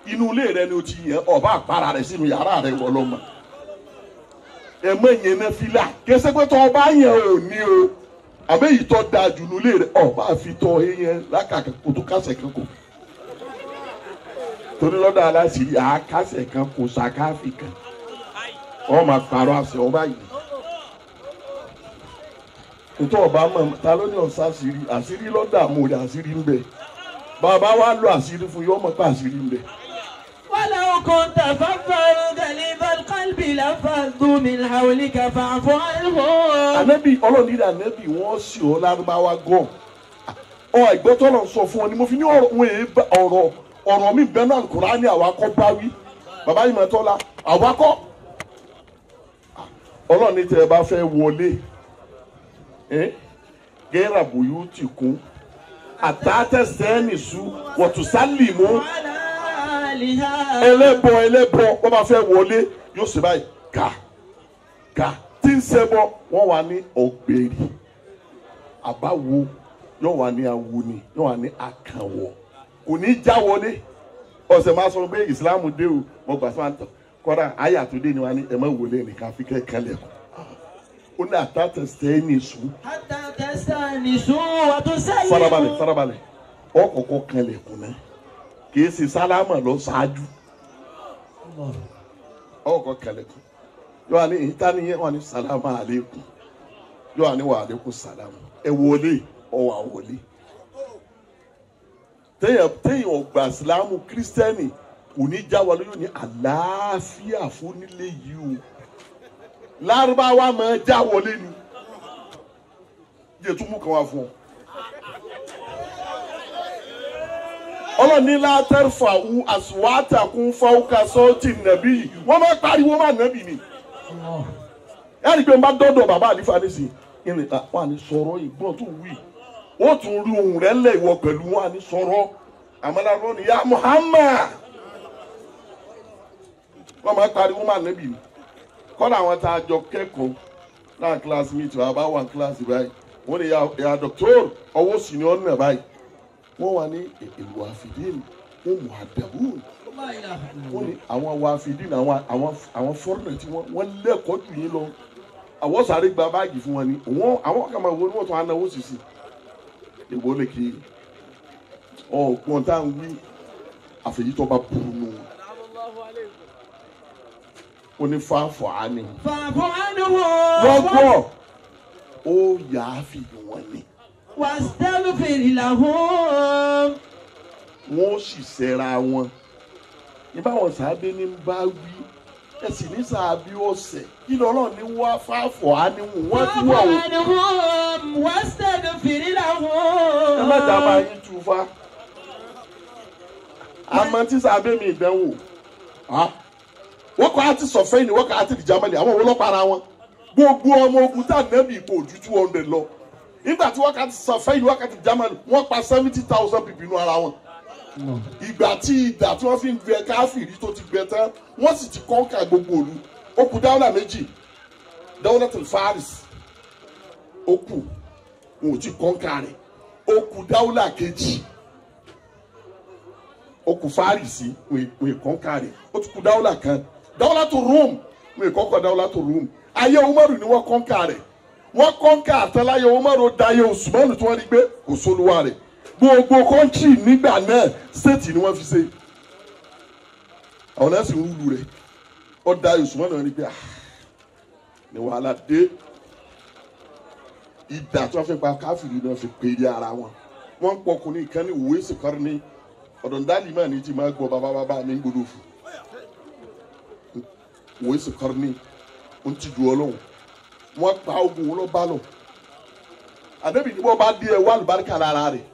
inú ilé rẹ ni o ti yẹn ọba àpárá rẹ sínú yàrá rẹ wọ lọ́mọ ẹ mọ ìyẹn náà fìlà kése pé tọ́ ọba yẹn ò ní o àbẹ́ yìí tọ́ da jù ní ilé rẹ ọba àfi tọ́ eyẹn lákàkà kó tó kásẹ̀ kan kò torí lọ́dọ̀ aláṣìírí àákásẹ̀ kan kò sàkáfì kan wọ́n máa pààrọ̀ àṣẹ ọba yìí. Ntọ́ ọba mọ̀ ta ló ní ọ̀sá àṣírí àṣírí lọ́dààmú rẹ̀ àṣírí ń bẹ. Bàbá wa lọ àṣírí fún yọ ọmọ pa àṣírí ń bẹ. ولو كنت فظا غليظ القلب لانفضوا من حولك فاعف عنهم. Ànábì ọlọ́ọ̀ni rẹ̀ ànábì wọ́n sì ọ́ lárúbáwá gan. Ọ ìgbọ́tọ̀ lọ sọ fún ọ ni mo fi ní ọ̀rọ̀ wọn èé ọ̀rọ̀ ọ̀rọ̀ mi bẹ́ẹ̀ náà Kùránì àwa kọ́ bá wí. Bàbá yìí mọ̀ tọ́lá àwa kọ́. Ọlọ́ọ̀ni tẹ́ ẹ bá fẹ́ wọlé gẹ́rà bòyú ti kún àtàtẹ̀sẹ̀ nìṣú wọ̀túnṣálìmú ẹlẹ́bọ ẹlẹ́bọ wọ́n bá fẹ́ wọlé yóò ṣe báyìí gà gà tí ń ṣẹbọ wọ́n wà ní ọ̀gbẹ̀rì àbáwo yóò wà ní awoni yóò wà ní akànwọ̀ kò ní já wọlé ọ̀sẹ̀ máa sọ pé ìsìlámù dé o mo gbà sọ àtọ̀ kọ́ra àyà tó dé ni wọ́n á ní ẹ̀ má wọlé nìkan fi kẹ́ kan lẹ̀kọ́ ó ní àtàtẹ̀sẹ̀ nìṣú. àtàtẹ̀sẹ̀ nìṣú wàtúnṣẹ́lẹ̀. Farabalẹ̀ farabalẹ̀ ọkọ̀ọ̀kọ̀ kan lẹ̀kùn náà kì í ṣe sálámà lọ ṣáájú ọkọ̀ kẹlẹ̀kùn yóò wà ní ìtàníyẹ wà ní sálámà àlékún yóò wà ní wà àlékún sálámà ẹ wọlé ọwà wọlé téèyàn ọgbà sílámù kírísítẹ́nì kò ní já wọlé yóò ní àlàáfíà fún nílé yìí o lárúbáwá máa já wọlé ni jẹ́ tún mú kan wá fún ọ. Ọlọ́ni látẹ́rfà wu àsùwátàkùn fáwọ́kà sọ́ọ̀tì nàbí yìí wọ́n máa pariwo máa nàbì ni. Ẹ̀rí pé n bá dọ́dọ̀ bàbá àlífà nísìnyí ìrìn wọ́n á ní sọ̀rọ̀ ìgbọ́n tó wí ó tún rí ohùn rẹ̀ lẹ̀ ìwọ pẹ̀lú wọ́n á ní sọ̀rọ̀ àmàlàrọ̀ ni ya Muhammad wọ́n máa pariwo máa nàbì ni. Kọ́dà àwọn tá a jọ kẹ́kọ̀ọ́ náà classmate wa bá wà kíláàsì báyìí wọ́n ní ya doctor ọwọ́ sì ni ọ̀nà báyìí. Wọ́n wà ní ìlú àfìdín wọ́n mú àdàbùn wọ́n ní àwọn wàfìdín àwọn fọ́rọ̀nà tí wọ́n lẹ́kọ̀ọ́ jù yín lọ àwọn sáré gba báàgì fún wọn ni àwọn kan máa wo ni wọ́n tún á náwó sísì èwo lè kí ọ̀gbọ́n tá à ń wí àfẹ̀yìntọ́ bá burú nù wọn. Ó ní fáfọ̀ á ní. Fáfọ̀ á ní wọ́n. Wọ́n gbọ́ ó yà á fi wọn ni. Wàstẹ́lùfìrì làwọn. Wọ́n sì ṣẹra wọn. Ní báwọn sàábé ní bá wí, ẹ sì ní sàábí ọ̀sẹ̀. Kí lọ́lọ́ ní wá fáfọ̀ á ní wọ́n ti wà wọ́n. Wàstẹ́lùfìrì làwọn. Ẹ má dábàá yín tu fa. Àmọ́ tí sàábé mi ìdánwò. Wọ́n kọ́ àti sọ̀fẹ́ ni wọ́n kọ́ àti ìjàmọ́lẹ̀ àwọn ọlọ́pàá ara wọn. Gbogbo ọmọ ogun tá nẹ́bì kò ju 200 lọ. Nígbà tí wákàtí sọfẹ́ yìí wákàtí Germany wọ́n pa 70,000 people inú ara wọn. Ìgbà tí ìdà tí wọ́n fi ń gbẹ káfíìrì tó ti gbẹ tán wọ́n sì ti kọ́ńkà gbogbo òlu. Ó kù dáwọ́là méjì dáwọ́là tó Faris ó kù wọn ò tí kọ́ńkà rẹ̀ ó kù dáwọ́là kejì ó kù Farisi wọn ò kọ́ńkà rẹ̀ ó tún kù dáwọ́là kan dáwọ́là tó Rome wọn ò kọ́ńkà dáwọ́là tó Rome ayé Umaru ni wọ́n kọ́ńkà rẹ̀. Wọ́n kọ́ńkà àtàláyé Umaru dayé Usmanu tí wọ́n rí pé kò sólúwa rẹ̀ gbogbo kọ́ńtì nígbà náà stéètì ni wọ́n fi ṣe àwọn náà sì ń rúlu rẹ̀ ó dayé Usmanu rí pé ní wàhálà dé ìdá tí wọ́n fi pa káfíìrì náà fi pèrè ara wọn wọ́n ń pọkùnrin kan ní òwe sèkọ́rì ní ọ̀dọ̀ndálì máa ní ti máa gbọ́ bàbá bàbá mi ń gbọdọ̀ fún òwe sèkọ́rì ní ó ti ju Ọlọ́run wọ́n pa ogun wọn lọ bá lọ àdébì ní wọ́n bá dé ẹ wá àlùbáríkà lára rẹ̀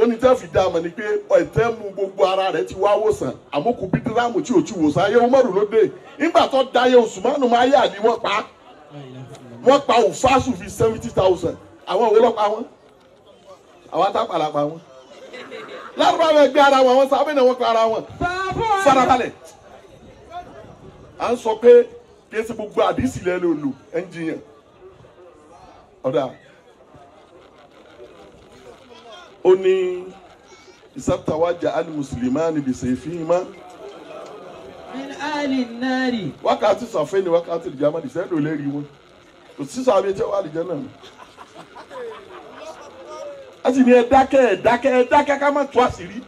ó ní tẹ́ fi dá a mọ̀ ni pé ẹ̀tẹ́ mu gbogbo ara rẹ̀ ti wá wòsàn àmọ́ kò bí dírámù tí ò ti wòsàn ayé Umaru ló dé nígbà tó da ayé Usmanu máa yà ní wọ́n pa wọ́n pa òfásù fi 70,000 àwọn òwò lọ́pa wọn àwọn atápàlà pa wọn lárúbáwá ẹgbẹ́ ara wọn àwọn sábẹ́ náà wọ́n pa ara wọn farabalẹ̀ à ń sọ pé kí ẹ ṣe gbogbo àdìsí lẹ́nu lò ẹ̀ ń jiyàn ọ̀dà ó ní ìsàtàwájà alimusulimani bìsẹ̀ Min ali nari. Wákàtí sàfẹ́ ni wákàtí ìjàmọ́ ìṣẹ́ ló lérí wọn kò sí sàbẹ̀ tí wàá lìjẹ́ náà. A sì ní ẹ dákẹ́ ẹ dákẹ́ ẹ dákẹ́ ká má tú àṣírí.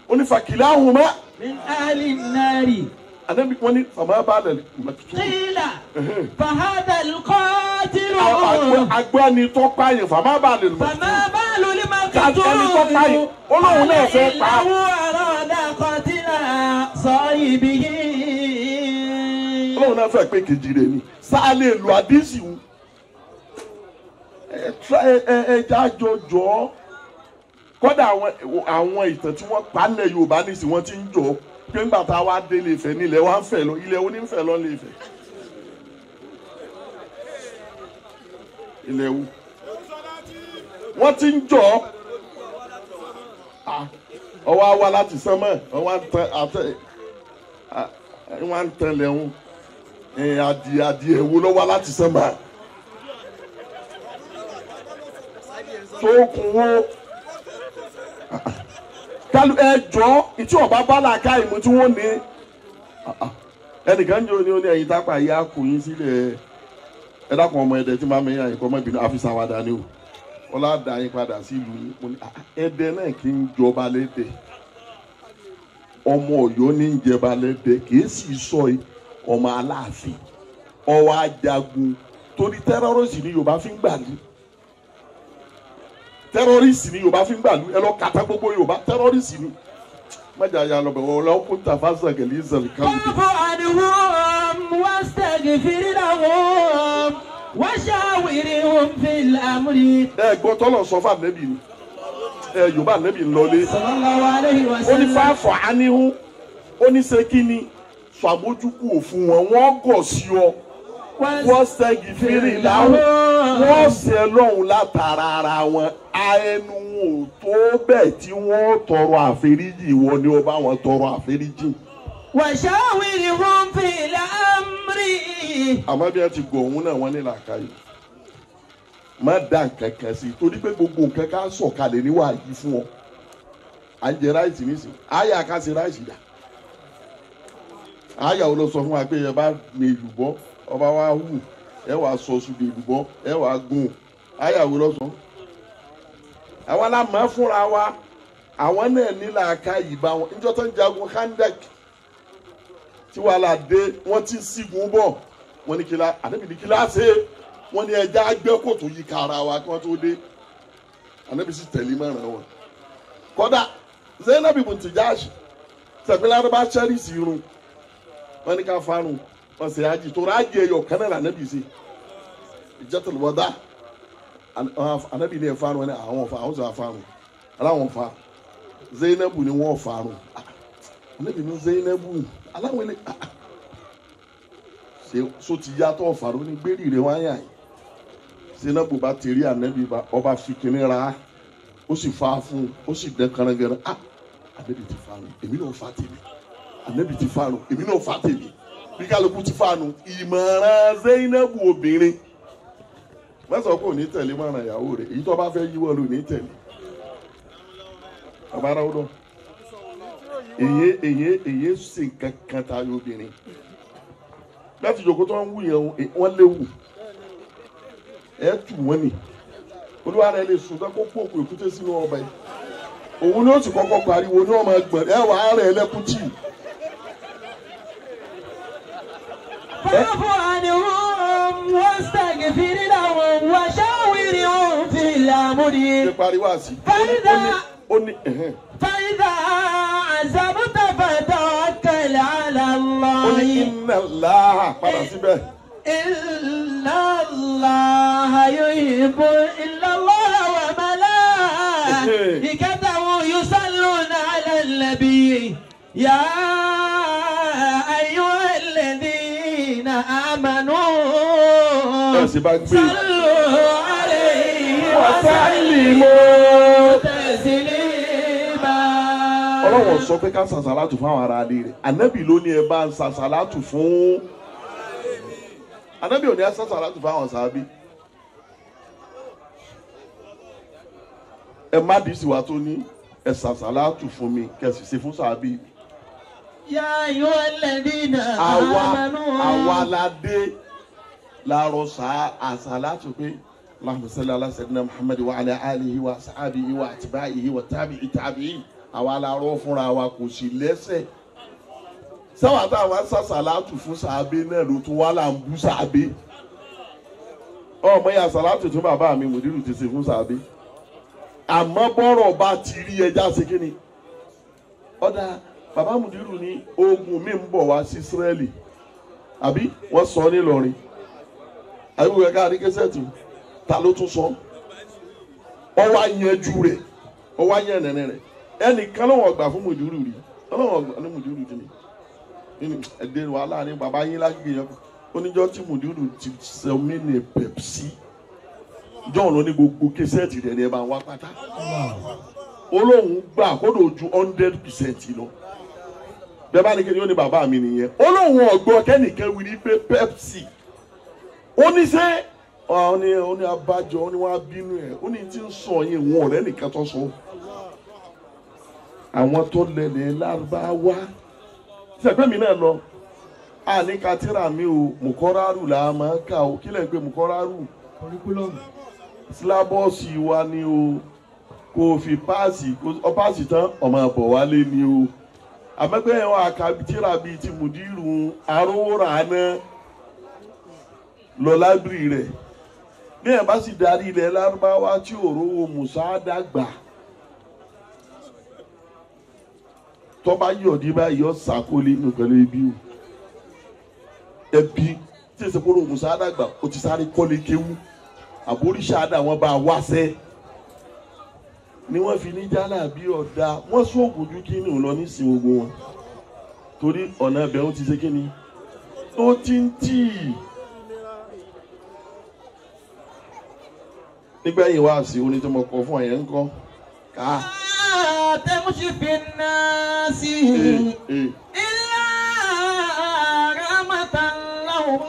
Ó ní fàkìlà ahùn mọ́. Min ali nari. Ànábì wọn ní fàmà bá lẹ̀ màkìtù. Qila fahadha al-qatil. Agbẹ́ni tó pààyàn fàmà bá lè lò. Fàmà bá lò lè máa kàtó. Ẹni tó pààyàn olóhùn náà fẹ́ pa. Ìlàwọ̀ àròdà kọtílà sọ ibi yìí. Olóhùn náà fẹ́ pé kejì rẹ̀ ni sáà lè lo àdísì wù. Ẹ jájọ jọ kódà àwọn ìtàn tí wọ́n pa nílẹ̀ Yorùbá nísìnyí wọ́n ti ń jọ pé ńgbà tá a wá délé Ifẹ̀ nílẹ̀ wá ń fẹ̀ lọ ilẹ̀ onífẹ̀ lọ lè fẹ̀. Ilẹ̀ wo wọ́n ti ń jọ ọwọ́ àwa láti sánmọ̀ ọwọ́ à ń tán lẹ́hún adìẹ wo lọ́wọ́ láti sánmọ̀ tó kún wó kálù ẹ jọ ìtí ọba bá làákà ìmú tí wọ́n ní ẹnìkan jẹ́ òní òní ẹ̀yìn tápà yá kù yín sílẹ̀. Ẹ dákun ọmọ ẹdẹ tí máa mi yàn ìkọ́ mọ́bìnrin àfisà wa dání o ọlá dá yín padà sí ìlú yín mo ní ẹdẹ náà kì í jọba lédè ọmọ Ọ̀yọ́ ní ń jẹba lédè kì í sì sọ ọmọ Aláàfin ọwọ́ ajagun torí tẹ́rọ́rìsì ni Yorùbá fi ń gbàlú tẹ́rọ́rìsì ni Yorùbá fi ń gbàlú ẹ lọ kàtà gbogbo Yorùbá tẹ́rọ́rìsì ni májà ya lọ bẹ̀ wọ́n lọ́wọ́ kó tàfà sàgẹ̀lì ìzàlẹ̀ kálukú. واستغفر لهم وشاورهم في الأمر. Ẹ gbọ́ tọ́lọ̀ sọ fún ànẹ́bì ni ẹ Yorùbá ànẹ́bì ń lọlé. Sallallahu alayhi wa sallam. Ó ní fáfọ̀ áníhún ó ní ṣe kí ni sọ àmójúkú òfin wọn wọ́n gọ̀ sí ọ wọ́n ṣẹ́gi fírì láwọn wọ́n ṣe lọ́hùn látara ara wọn ẹnu wọn ò tó bẹ́ẹ̀ tí wọ́n tọrọ àforíjì ìwọ ni ó bá wọn tọrọ àforíjì. وشاورهم في الأمر. Àmọ́ bí wọ́n ti gọ̀ òun náà wọ́n ní làákàyè má dá nǹkan kan sí i torí pé gbogbo nǹkan ká sọ̀kalẹ̀ níwà yìí fún ọ à ń jẹ ráìsì nísìnyí àyà ká ṣe ráìsì dà àyà wo ló sọ fún wa pé ẹ bá mi èlùbọ́ ọba wa hù ẹ wàá sọ ṣùgbọ́n èlùbọ́ ẹ wàá gùn àyà wo ló sọ. Àwa la mọ̀ fúnra wa àwọn náà ní làákàyè bá wọn níjọ́ tó ń jagun Khandak tí wàhálà dé wọ́n ti sígun bọ̀ wọ́n ní kílá ànábì ní kílá ṣe wọ́n ní ẹja gbẹ́ kòtò yí ká ara wa kí wọ́n tó dé ànábì sì tẹ̀lé mọ́ràn wọn. Kódà Zainab ibn Jahsh sẹ̀gbẹ́lá bá ṣẹ́rìsì irun wọ́n ní ká farun wọ́n sì ájì tó rájì ẹyọ kan náà lànàbì ṣe ìjẹ́tọ̀lùwọ́dá ànábì ní ẹ̀ farun wọn ní àwọn ọ̀fà àwọn sọ farun aláwọn fa Zainab ni wọ́n farun ànábì ní Zainab aláwọn ilé so ti yàtọ̀ ọ̀fàró ní gbérí rẹ̀ wáyà yìí Zainabu bá ti rí ànábì ọba fi kinní ra ó sì fa fún ó sì dán karangara ànábì ti farun èmi náà fa tèmi ànábì ti farun èmi náà fa tèmi bí kálukú ti fanu ìmọ̀ràn Zainabu obìnrin wọ́n sọ pé òní tẹ̀lé mọ̀ràn ìyàwó rẹ̀ èyí tó bá fẹ́ yíwọ́ ló ní tẹ̀lé bàbá ara ó dọ̀ èyí sì nǹkan kan tayọ obìnrin láti jòkó tó ń wù yẹn wọ́n léwu ẹ tù wọ́n ni olúwa rẹ lè sùn tó kó pòkò èkúté sínú ọbẹ̀ òun ni ó sì kọ́kọ́ pariwo ní ọmọ ẹgbọ̀n ẹ wà á rẹ̀ ẹlẹ́kùn tì. فاعف عنهم واستغفر لهم وشاورهم في الأمر. Ṣé pariwo àsì? Ó ní فإذا عزمت فتوكل على الله. Ó ní inna Allaha padà síbẹ̀. Inna Allaha yuhibbu inna Allaha wa malaikatahu yusalluna ala an-nabi ya ayyuhal ladhina amanu sallu alayhi wa sallimu taslima. Ọlọ́run sọ pé ká sàṣàlátù fún àwọn ará ilé rẹ̀ ànábì ló ní ẹ bá ń sàṣàlátù fún ànábì ò ní ẹ sàṣàlátù fún àwọn sàábí ẹ má dì í sì wá tó ní ẹ sàṣàlátù fún mi kẹsì ṣe fún sàábí mi. Ya ayyuhal ladhina amanu. Àwa la dé láàárọ̀ àṣàlátù pé Allahumma salli ala sayyidina Muhammad wa ala alihi wa ashabihi wa atba'ihi wa tabi'i tabi'i. Àwa la rọ́ fúnra wa kò sí lẹ́sẹ̀ sáwà táwa sàṣàlátù fún sàábé náà ló tún wá là ń bú sàábé. Ọmọ yà sàlátù tún bàbá mi mùdírù ti ṣe fún sàbí. Àmọ́ bọ́rọ̀ bá ti rí ẹja ṣe kí ni? Ọ̀dà bàbá mùdírù ní ogun mi ń bọ̀ wá sí Ísírẹ́lì. Àbí wọ́n sọ nílọrin. Àbí wọ́n ká ní kẹsẹ̀tì ta ló tún sọ? Ọwọ́ àyànjú rẹ̀, ọwọ́ àyànnẹ̀nẹ̀ rẹ̀. Ẹnìkan ló wọ́n gbà fún mùdírù rí. Ọlọ́wọ́n gbà ní mùdírù ti ní. Nínú ẹ̀dẹ̀ wàhálà ní bàbá yín lágbègbè yẹn. Oníjọ́ tí mùdírù ti sọ mí ní Pepsi. John ló ní gbogbo kẹsẹ̀tì rẹ̀ ní ẹ bá ń wá pátá. Olóhùn gbà kódò ju 100% lọ. Bẹ́ẹ̀ bá ní kéde ó ní bàbá mi nìyẹn. Olóhùn ọ̀gbọ́n kẹ́nìkan wí ní pé Pepsi. Ó ní sẹ́ ó ní abájọ ó ní wọ́n á bínú ẹ̀ ó ní tí ń sọ yín wọn ọ̀rẹ́ nìkan tó sọ. Àwọn tó lẹ̀lẹ̀ lárúbáwá. Sẹ̀pẹ́ mi náà lọ. Àní katira mi o, mùkọ́rárù là á máa kà o. Kí lẹ̀ ń pè mùkọ́rárù? Sílábọ̀sì wa ni o. Kò fi páàsì páàsì tán ọmọ àbọ̀ wálé ni o. Àmọ́gbẹ́ yẹn wà kàtírà bíi ti mùdírù arówóra náà lọ lábìrì rẹ̀. Bí ẹ̀ bá sì darí ilẹ̀ lárúbáwá tí òróró Mùsá dàgbà. Tọ́ba yọ̀dí báyìí yọ sàkólé nù pẹ̀lú ibi o. Ẹbí tí èsì kóró Mùsá dàgbà o ti sáré kọ́lé kéwú. Àbóríṣà dà wọ́n bá wáṣẹ́. Ni wọ́n fi ní jálà bí ọ̀dà wọ́n sóògùn ju kí ni ò lọ nísìnyí gbogbo wọn. Torí ọ̀nà ibẹ̀ ó ti ṣe kí ni? Ó ti ń tì í. Nígbẹ̀yìn wá sí oní tí mo kọ fún ẹ̀yẹ́ ńkọ́ ká. Tẹ́mùsì fi náà sí ilá ramatan lahum.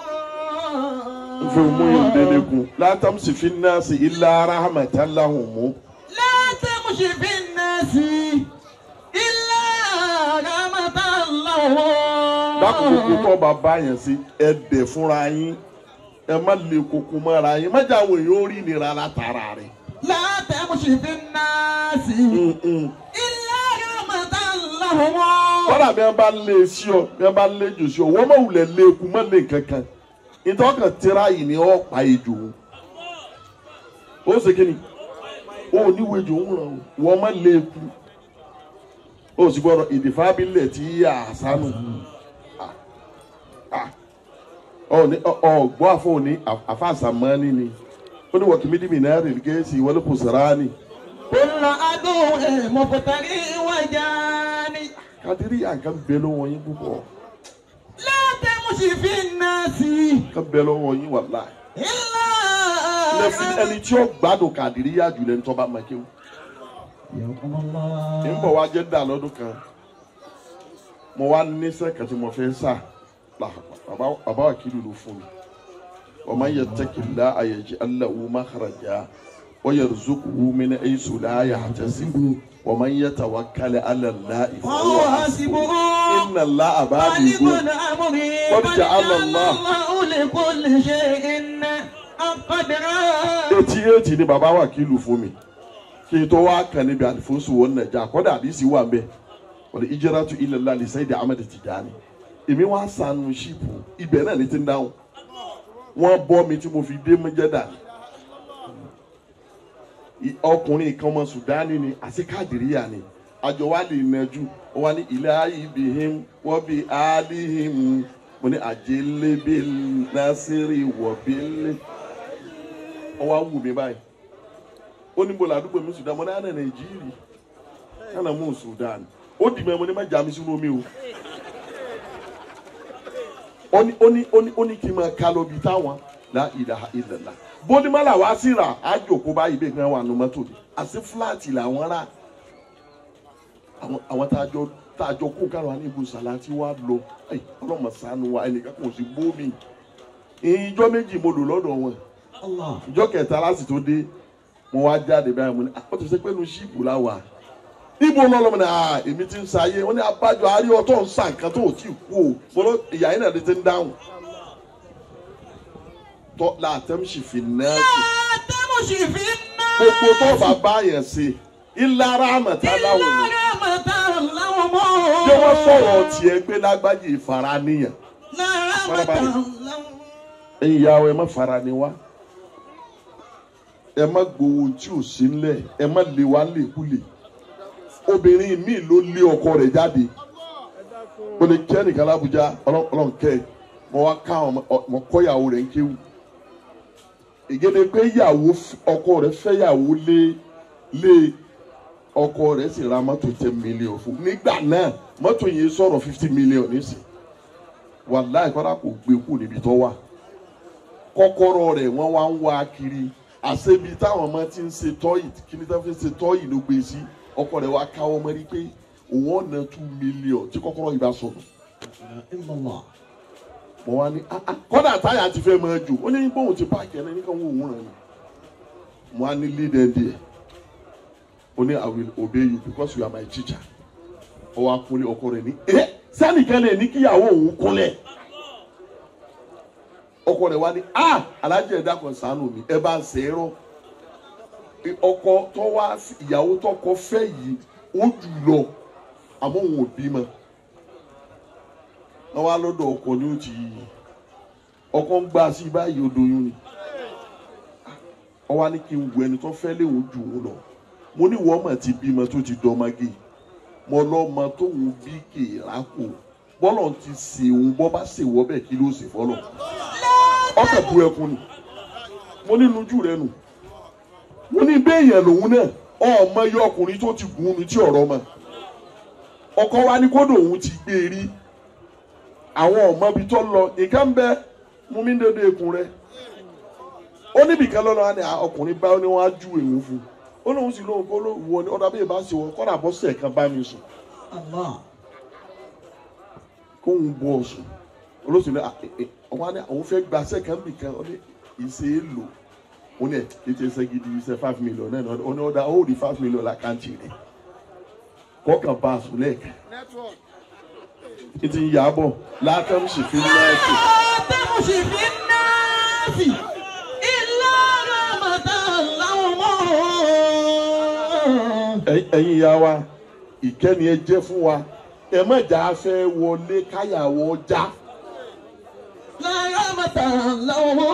N fẹ́ mú yín dédékun. Látàmùsì fi náà sí ilá rahmatan lahum. Látàmùsì fi náà sí ilá rahmatan lahum. Dákòókò tó bá bá yẹn sí ẹ dẹ̀ fúnra yín. Ẹ má lè koko mọ́ra yín má jẹ́ àwọn èèyàn ó rí ìnira látara rẹ̀. Látàmùsì fi náà sí ilá rahmatan lahum. Kọ́dà bí wọ́n bá lé sí ọ bí wọ́n bá lé jù sí ọ wọ́n má wulẹ̀ lé eku má lé kankan ìtọ́kàn tíra yìí ni ó pa ejò o. Ó ṣe kí ni? Ó níwèé ejò ń ràn o wọ́n má lé eku. Ó sì gbọ́dọ̀ ìdìfábílẹ̀ tí yíyá àṣánù. Ọgbọ́n àfọ òní àfàṣàmọ́ni ni ó ní wọ́kì mídìmí náà rè gẹ́sì wọlé kò sara ni. Kullu aduwwin muftari wajani. Kàdírí àǹkà bẹ lọ́wọ́ yín púpọ̀. La tamshi fi nnasi. Ká bẹ lọ́wọ́ yín wallahi. Illa. Lẹ́sìn ẹni tí ó gbádùn kàdírí yá jù lẹ́nu tó bá máa kéwù. Ń bọ̀ wá jẹ́ dà lọ́dún kan. Mo wá níṣẹ́ kan tí mo fẹ́ sà. Bàbá wàkìlù ló fún mi. Wa man yattaqillaha yaj'al lahu makhraja wa yarzuqhu min haythu la yahtasib wa man yatawakkal 'ala Allahi fahuwa hasbuh. Inna Allaha balighun qad ja'ala Allahu li kulli shay'in qadra. 88 ni bàbá wàkìlù fún mi. Kí n tó wá kàn níbi àlìfóṣù wọn nàjà kọ́dà àdìsí wà ń bẹ̀. Wal hijratu ila Allahi li Sayyidi Ahmad Tijani. Èmi wá sànù ṣíìpù ibẹ̀ náà ní ti ń dáhùn. Wọ́n bọ́ mi tí mo fi dé mọ́jẹ́dà. Ọkùnrin kan ọmọ Sùdánì ni àti Kádìríyà ni. Àjọ wa lè nàjú. Wọ́n wá ní ilé ibihim wọ́n bí alihim. Mo ní àjẹlébé násìrì wọ̀bílẹ̀. Wọ́n wá wù mí báyìí. Ó ní mo làdúgbò mi Sùdánì. Mo ní àná Nàìjíríà. Àná mú Sùdánì. Ó dì mọ́ mo ní má jà mí sínú omi o. Ó ní kí n máa ká lọ bí táwọn la ilaha illallah. Bónímọ́là wá sí rà á jòkó báyìí bẹ́ẹ̀ kan wà nù mọ́tò mi. Àti fúláàtì làwọn rà. Àwọn tá a jọ kó kárọ̀ wá ní ibùsùn àti wá lọ. Ọlọ́mọ ṣàánú wa ẹnìkan kò sí bómi. Ìjọ méjì mo lò lọ́dọ̀ wọn. Ìjọ kẹta láti tó dé mo wá jáde báyìí mo ní ó ti ṣe pé nu ṣíìpù la wà. Ibo lọ́lọ́mọ ni èmi ti ń sáyé wọ́n ní abájọ àárí ọtọ́ ń sa nǹkan tó ò tí ì kú o mo lọ ìyá yín náà lè ti ń dáhùn. Tọ́ látẹ́mùsì fi náà sí. Látẹ́mùsì fi náà sí. Gbogbo tó bá bá yẹn ṣe ìlara àmọ̀tá láwọn mọ̀. Ìlara àmọ̀tá láwọn mọ̀. Ṣé wọ́n sọ̀rọ̀ tiẹ̀ pé lágbájì ìfara níyàn? Lára àmọ̀tá láwọn mọ̀. Ẹ̀yin ìyá wa ẹ má fara ni wá. Ẹ má gbowó tí ò sí ńlẹ̀, ẹ má lé wa lékulè. Obìnrin míì ló lé ọkọ rẹ̀ jáde. Mo lè kẹ́ nìkan l'Abuja, Ọlọ́run kẹ́ ẹ. Mo wá ká ọmọ kọ́ ìyàwó rẹ̀ ń kéwù. Ìgédé pé ìyàwó ọkọ rẹ̀ fẹ́ ìyàwó lé lé ọkọ rẹ̀ sì ra mọ́tò 10 million fún. Nígbà náà mọ́tò yẹn sọ̀rọ̀ 50 million nísìn. Wàláì kọ́dà kò gbé kú níbi tó wà. Kọ́kọ́rọ́ rẹ̀ wọ́n wá ń wá kiri. Àṣebi táwọn ọmọ ti ń ṣe tọ́yì kí ni tó fi ń ṣe tọ́yì ló gbé sí. Ọkọ rẹ̀ wá káwọ́ mọ́rí pé òun ọ̀nà 2 million tí kọ́kọ́rọ́ yìí bá sọnù. Mo wá ní kọ́dà táyà ti fẹ́ máa jò ó ní bóun ti páàkì ẹni nìkan wọ́n òun rẹ̀ ni. Mo wá ní lead ẹ̀ díẹ̀. Ó ní I will obey you because you are my teacher. Ó wá kúnlẹ̀ ọkọ rẹ̀ ní ẹ́ sẹ́nìkan lè ní kíyàwó òun kúnlẹ̀. Ọkọ rẹ̀ wá ní alájẹ ẹ̀dá kan ṣàánú mi ẹ bá ń ṣe é rọ. Ọkọ tó wá ìyàwó tọkọ fẹ́ yìí ó jù lọ àmọ́ òun ò bímọ. Wọ́n wá lọ́dọ̀ ọkọ ní ó ti ọkọ ń gbà sí báyìí ó doyún ni. Ó wá ní kí n wo ẹni tó fẹ́ léwu jù ú lọ. Mo ní wọ́n mà ti bímọ tó ti dọ́mọgé. Mo lọ́mọ tóun bí kèèrà kò. Bọ́lọ̀ ti sèwọ́n bọ́ bá sèwọ́ bẹ́ẹ̀ kí ló sì fọ́lọ̀. Ọkọ̀ bu ẹkún ni. Mo ní nujú rẹ nù. Mo ní béèyàn lòun náà ọmọ yọ ọkùnrin tó ti gùn ún tí ọ̀rọ̀ mọ̀. Ọkọ wa ní kódò òun ti gbé e rí. Àwọn ọmọ ibi tó lọ nǹkan bẹ mú mi dédé ikùn rẹ. Ó níbìkan lọ́nà á ní ọkùnrin bá ní wọ́n á ju èèwọ̀n fún un. Ó lóun sì lóun kó lóun wọ ní ọ̀dà bí ìbá ṣe wọ kọ́dà bọ́sẹ̀ kan bá mi sùn. Kóun bọ́ ọ̀sùn. Olóṣèlú ní àwọn ní àwọn fẹ́ gba sẹ́kàn bì kan ó ní ìṣe é lò. Ó ní ẹ̀ ètò ìṣe gidi ìṣe 5 million náà ó ní ọ̀dà ó rí 5 million lákàntì rẹ̀. Kọ́kàn bá a sùn lẹ́ẹ̀kan. Ètò ìyàbọ̀ látàmùsì fi náà sí. Látàmùsì fi náà sí. Ìlànà màtàláwọ̀. Ẹ̀yin ìyá wa, ìkẹ́ni ẹ jẹ́ fún wa. Ẹ má jà fẹ́ wọlé káyàwó já. Lára màtàláwọ̀.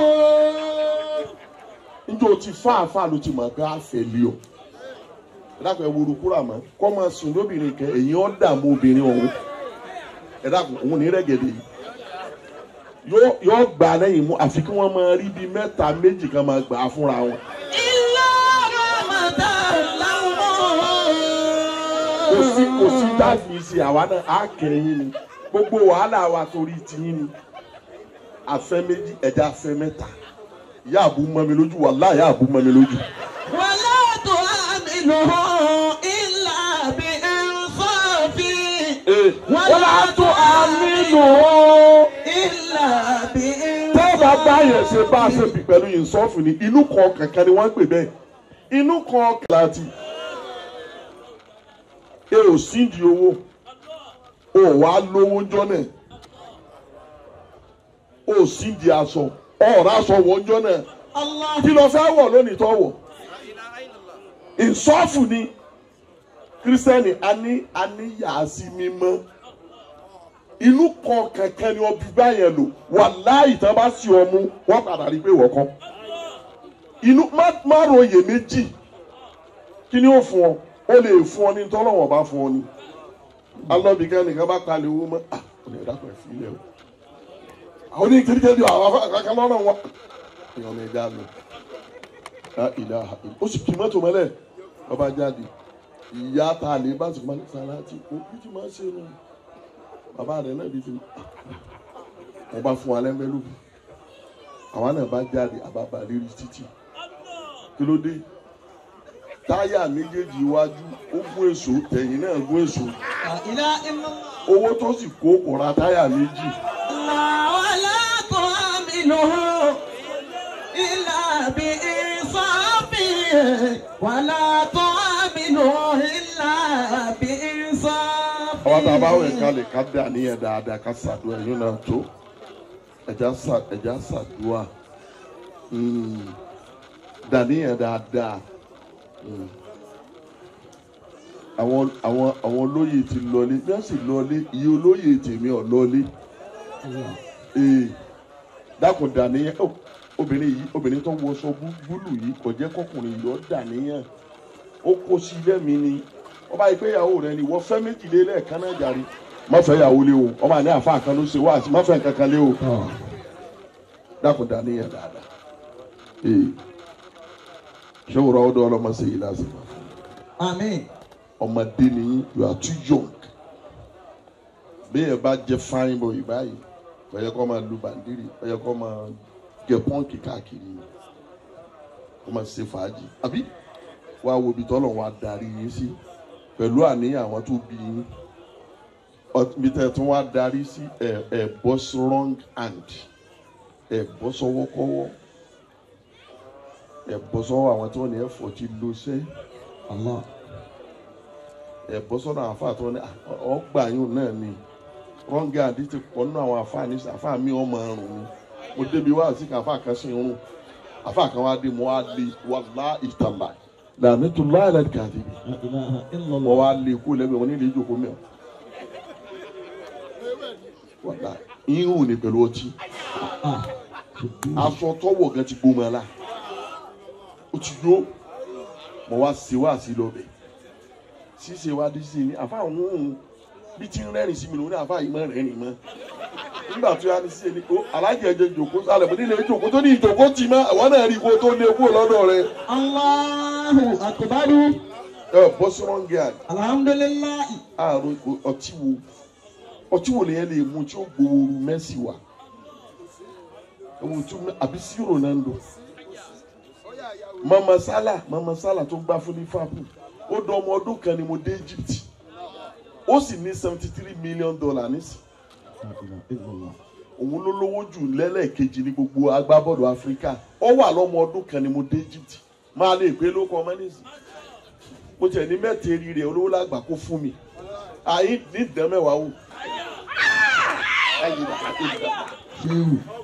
Njẹ́ o ti fáàfáà ló ti mọ̀ pé a fẹ́ lé o. Ẹ dákun ẹ wo kúrò àmọ́ kọ́ máa sùn lóbìnrin kẹ èyí ọ́ dààmú obìnrin ọ̀hún. Ẹ dákun òun ní rẹ́gẹ̀dẹ̀ yìí. Yóò gbà lẹ́yìn mú àfi kí wọ́n máa rí bíi mẹ́ta méjì kan máa gbà á fúnra wọn. Ìlànà màtàláwọ̀. Kò sí dáàbì sí àwa náà á kẹ́yìn ni. Gbogbo wàhálà wa torí tiyín ni. Afẹ́ méjì ẹ̀dá afẹ́ mẹ́ta. Ìyá àbú mọ́ mi lójú wàláhì ìyá àbú mọ́ mi lójú. Wàlá tó àmìlò ìlà bí ẹnfọ́fì. Wàlá tó àmìlò ìlà bí ẹnfọ́fì. Tẹ́ bá bá yẹn ṣe bá a ṣe bì pẹ̀lú ìsọ́fù ni inú kan kankan ni wọ́n ń pè bẹ́ẹ̀. Inú kan láti. E ò síndìí owó. O wá lówó jọ́ náà. O síndìí aṣọ. Ọ̀rọ̀ aṣọ wọ̀ jọ́ náà. Kí ló fẹ́ wọ̀ lónìí tó wọ̀? Ìsọ́fù ni kírísítẹ́nì a ní yàásí mímọ́. Inú kan kankan ni ọbí báyẹn lò. Wàláhì tán bá sí ọmú wọ́n padà rí pé wọ́n kọ́. Inú má ròyè méjì. Kí ni ó fún ọ? Ó lè fún ọ ní tọ́lọ́wọ̀n bá fún ọ ní. Alọ́bìkan nìkan bá palẹ̀ owó mọ́. Ọ̀nà ẹ̀dá kan fi ilẹ̀ o. Àwọn oníkìrìkìrì àwọn akẹ́kọ̀ọ́ lọ́rọ̀ wọn. Ìyọ̀nà ẹ̀dá lò. Ó sì kì mọ́tò mọ́lẹ̀. Ọba jáde. Ìyá ta lè bá sùn máa ní sàláàtì. Òbí ti máa ń ṣe nù. Bàbá rẹ̀ náà bí ti. Wọ́n bá fún wa lẹ́ńfẹ́lópù. Àwa náà bá jáde àbábà lérí títì. Kí ló dé? Táyà méjèèjì iwájú ó gún èso tẹ̀yìn náà gún èso. Owó tó sì kó kò ra táyà méjì. Wàlá tó àmìlò ìlà bí ìsọ́fì. Wàlá tó àmìlò ìlà bí ìsọ́fì. Àwọn tá a bá wẹ̀ ká lè ká dà níyẹn dáadáa ká ṣàdúrà yóò náà tó. Ẹja ṣàdúrà. Dà níyẹn dáadáa. Àwọn olóyè ti lọlé bí wọ́n sì lọlé iye olóyè tèmi ò lọlé. Dákun dàníyàn. Obìnrin yìí, obìnrin tó wọṣọ búlù yìí kò jẹ́ kọkùnrin yìí ó dàníyàn. Ó kó sí lẹ́mìí ni. Ọba yìí pé ìyàwó rẹ ni wọ́n fẹ́ méjìlélẹ́ẹ̀kan náà jàre. Má fẹ́ ìyàwó lé o. Ọba ní àfa kan ló ṣe wá àti má fẹ́ nǹkan kan lé o. Dákun dàníyàn dáadáa. Ṣé òwúrọ̀ ọdọ ọlọ́mọ ṣe yìí lásìkò? Àmín. Ọmọdé ni you are too young. Bí ẹ bá jẹ fine boy báyìí, ó yẹ kó máa lu bàndírì, ó yẹ kó máa gẹ pọ́ǹkì káàkiri, kó máa ṣe fàájì. Àbí wàá wo ibi tọ́lọ̀ wàá darí yín sí pẹ̀lú àníyàn àwọn tó bí yín. Ibi tẹ́ tún wàá darí sí ẹ̀ bọ́ sí wrong hand, ẹ̀ bọ́ sọ́wọ́kọ́wọ́, ẹ̀ bọ́ sọ́wọ́ àwọn tí wọ́n ní ẹ̀fọ́ ti lo sẹ́. Ẹ̀ bọ́ sọ́dọ̀ àwọn àfáà tí wọ́n ní ọgbà yín náà ni. Wrong hand ti pọ̀ nínú àwọn àfáà ní àfáà mi ọmọ àrùn ni. Mo débi wá sí kan àfáà kan sí irun. Àfáà kan wá dé mo wá lé wàlá ìtàlá. Lànà tó láìláì kàdé. Mo wá lé kó lẹ́gbẹ̀ẹ́ wọn nílé ìjókòó mẹ́wọ̀n. Wàlá irun ni pẹ̀lú ọtí. Aṣọ tọ́wọ̀ gan ti gbómọ la. Ó ti yó. Mo wá sí wá sí lọ bẹ̀. Ṣíṣe wá dé sí ni àfáà ń hùn bí tí ń rẹ́rìn sí mi lòun ní àfáà yìí máa rẹ́rìn mọ́. Nígbà tí wọ́n á ní sí ẹni kó alájẹ ẹjẹ ìjòkó sálẹ̀ mo nílé ìjòkó tó ní ìjòkó tì mọ́ àwọn náà rí kó tó lé kó lọ́dọ̀ rẹ̀. Allahu akbar. Ẹ bọ́ sí wrong guy. Alhamdulillahi. Àrùn ọtí wo lèyẹn lè mú tí ó gbòòrò Messi wa. Ewu tí àbí sí Ronaldo. Mama Salah tó gbá fún Liverpool. Ó dán ọmọ ọdún kan ni mo dé Egypt. Ó sì ní $73 million nísì. Òun ló lówó jù lẹ́lẹ́kejì ní gbogbo agbábọ́ọ̀lù Áfíríkà. Ó wà lọ́mọ ọdún kan ni mo dé Egypt. Máa lè pé lóko ọmọ nísì. Mo tiẹ̀ ní mẹ́tẹ̀ẹ̀rì rẹ̀ olówó lágbà kó fún mi. Àyín ní ìdán mẹ́wàá wò.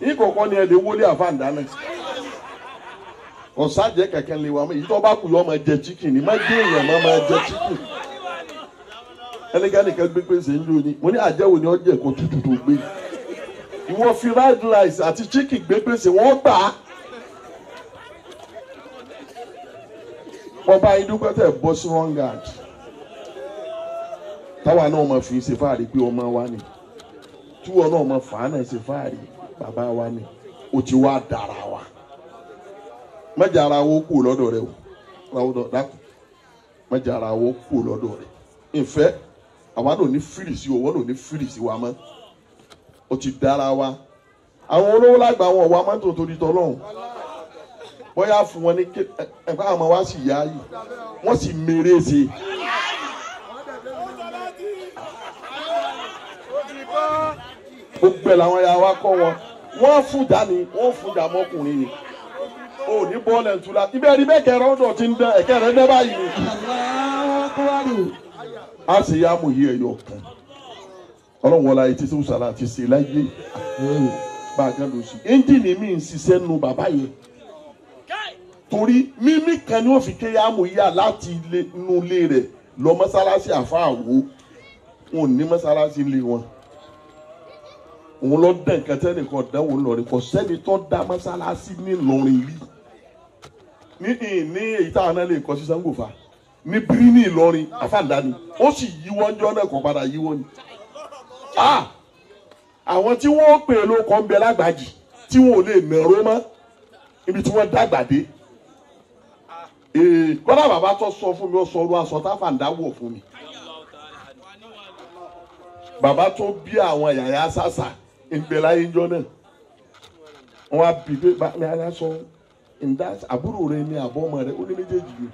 Ìkọ̀kọ́ ni ẹ lè wọlé àfàǹdá náà. Ọ̀sàjẹ́ kẹ̀kẹ́ lè wà mọ́ èyí tó bá kù yọ ọmọ jẹ chicken ni má gé èèyàn má máa jẹ chicken. Ẹnikẹ́ni kan gbé pèsè ń lò ní mo ní àjẹwò ni ọjọ́ ẹ̀kọ́ tútù tó gbé. Ìwọ fi fried rice àti chicken gbé pèsè wọ́n gbà á. Wọ́n bá yín dúpẹ́ tẹ̀ bọ́ sí wrong guard. Táwa náà máa fi ṣe fáàrí pé ọmọ wa ni. Túwọ̀ náà máa fà á náà ṣe fáàrí bàbá wa ni. Ó ti wá dára wa. Mẹ́jọ ara wo kú lọ́dọ̀ rẹ o. Mẹ́jọ ara wo kú lọ́dọ̀ rẹ. Ìfẹ́ àwa náà ní fìrì sí o, wọ́n náà ní fìrì sí wa mọ́. Ó ti dára wa. Àwọn olówó lágbà wọn wà mọ́tò torí tọ́lọ́hún. Bóyá fún wọn ní ẹ̀ka àwọn wa sì yá yìí. Wọ́n sì mèrè sí i. Gbogbo ẹ̀ làwọn ya wa kọ́ wọn. Wọ́n fún dání, wọ́n fún dàmọ́kùnrin ni. O ní bọ́ọ̀lù ẹ̀ntúlá. Ibẹ̀ rí bẹ́ẹ̀ kẹrẹ ọ̀dọ̀ ti ń dán ẹ̀kẹ́ rẹ̀ dẹ́ báyìí ni. A sì yá mú yí ẹ̀yọ kan. Ọlọ́run wọlé ayé tí sọ́sàlá ti ṣe láyé. Bá a kan lọ sí. Ẹ́ńjìnì mi ń ṣiṣẹ́ nu bàbá yẹn. Torí mímí kan ni wọ́n fi ké yá mú yá láti inú ilé rẹ̀ lọ mọ́sálásí àfáà wo. Wọn ò ní mọ́sálásí ilé wọn. Òun lọ dẹ̀ nǹkan tẹ́nìkan dánwò ńlọrin kò sẹ́ni tó dá mọ́sálásí nílọrin rí. Ní èyí táwọn náà lè kọ sí Sangofa ní bíríní Ìlọrin àfàǹdá ni ó sì yíwọ́ ńjọ́ náà kò padà yíwọ́ ni. Àwọn tí wọ́n pè ló kọ́ ń bẹ lágbàjì tí wọn ò lè nàró mọ́ ibi tí wọ́n dàgbà dé. Kọ́dà bàbá tó sọ fún mi ó sọ ọdún aṣọ táfàǹdá wọ̀ fún mi. Bàbá tó bí àwọn yàyà sàṣà ń bẹ láyé ńjọ́ náà wọ́n á bí pé bá mi á sọ ǹdá àbúrò rẹ ni àbọ̀mọ rẹ ó ní méjèèjì ni.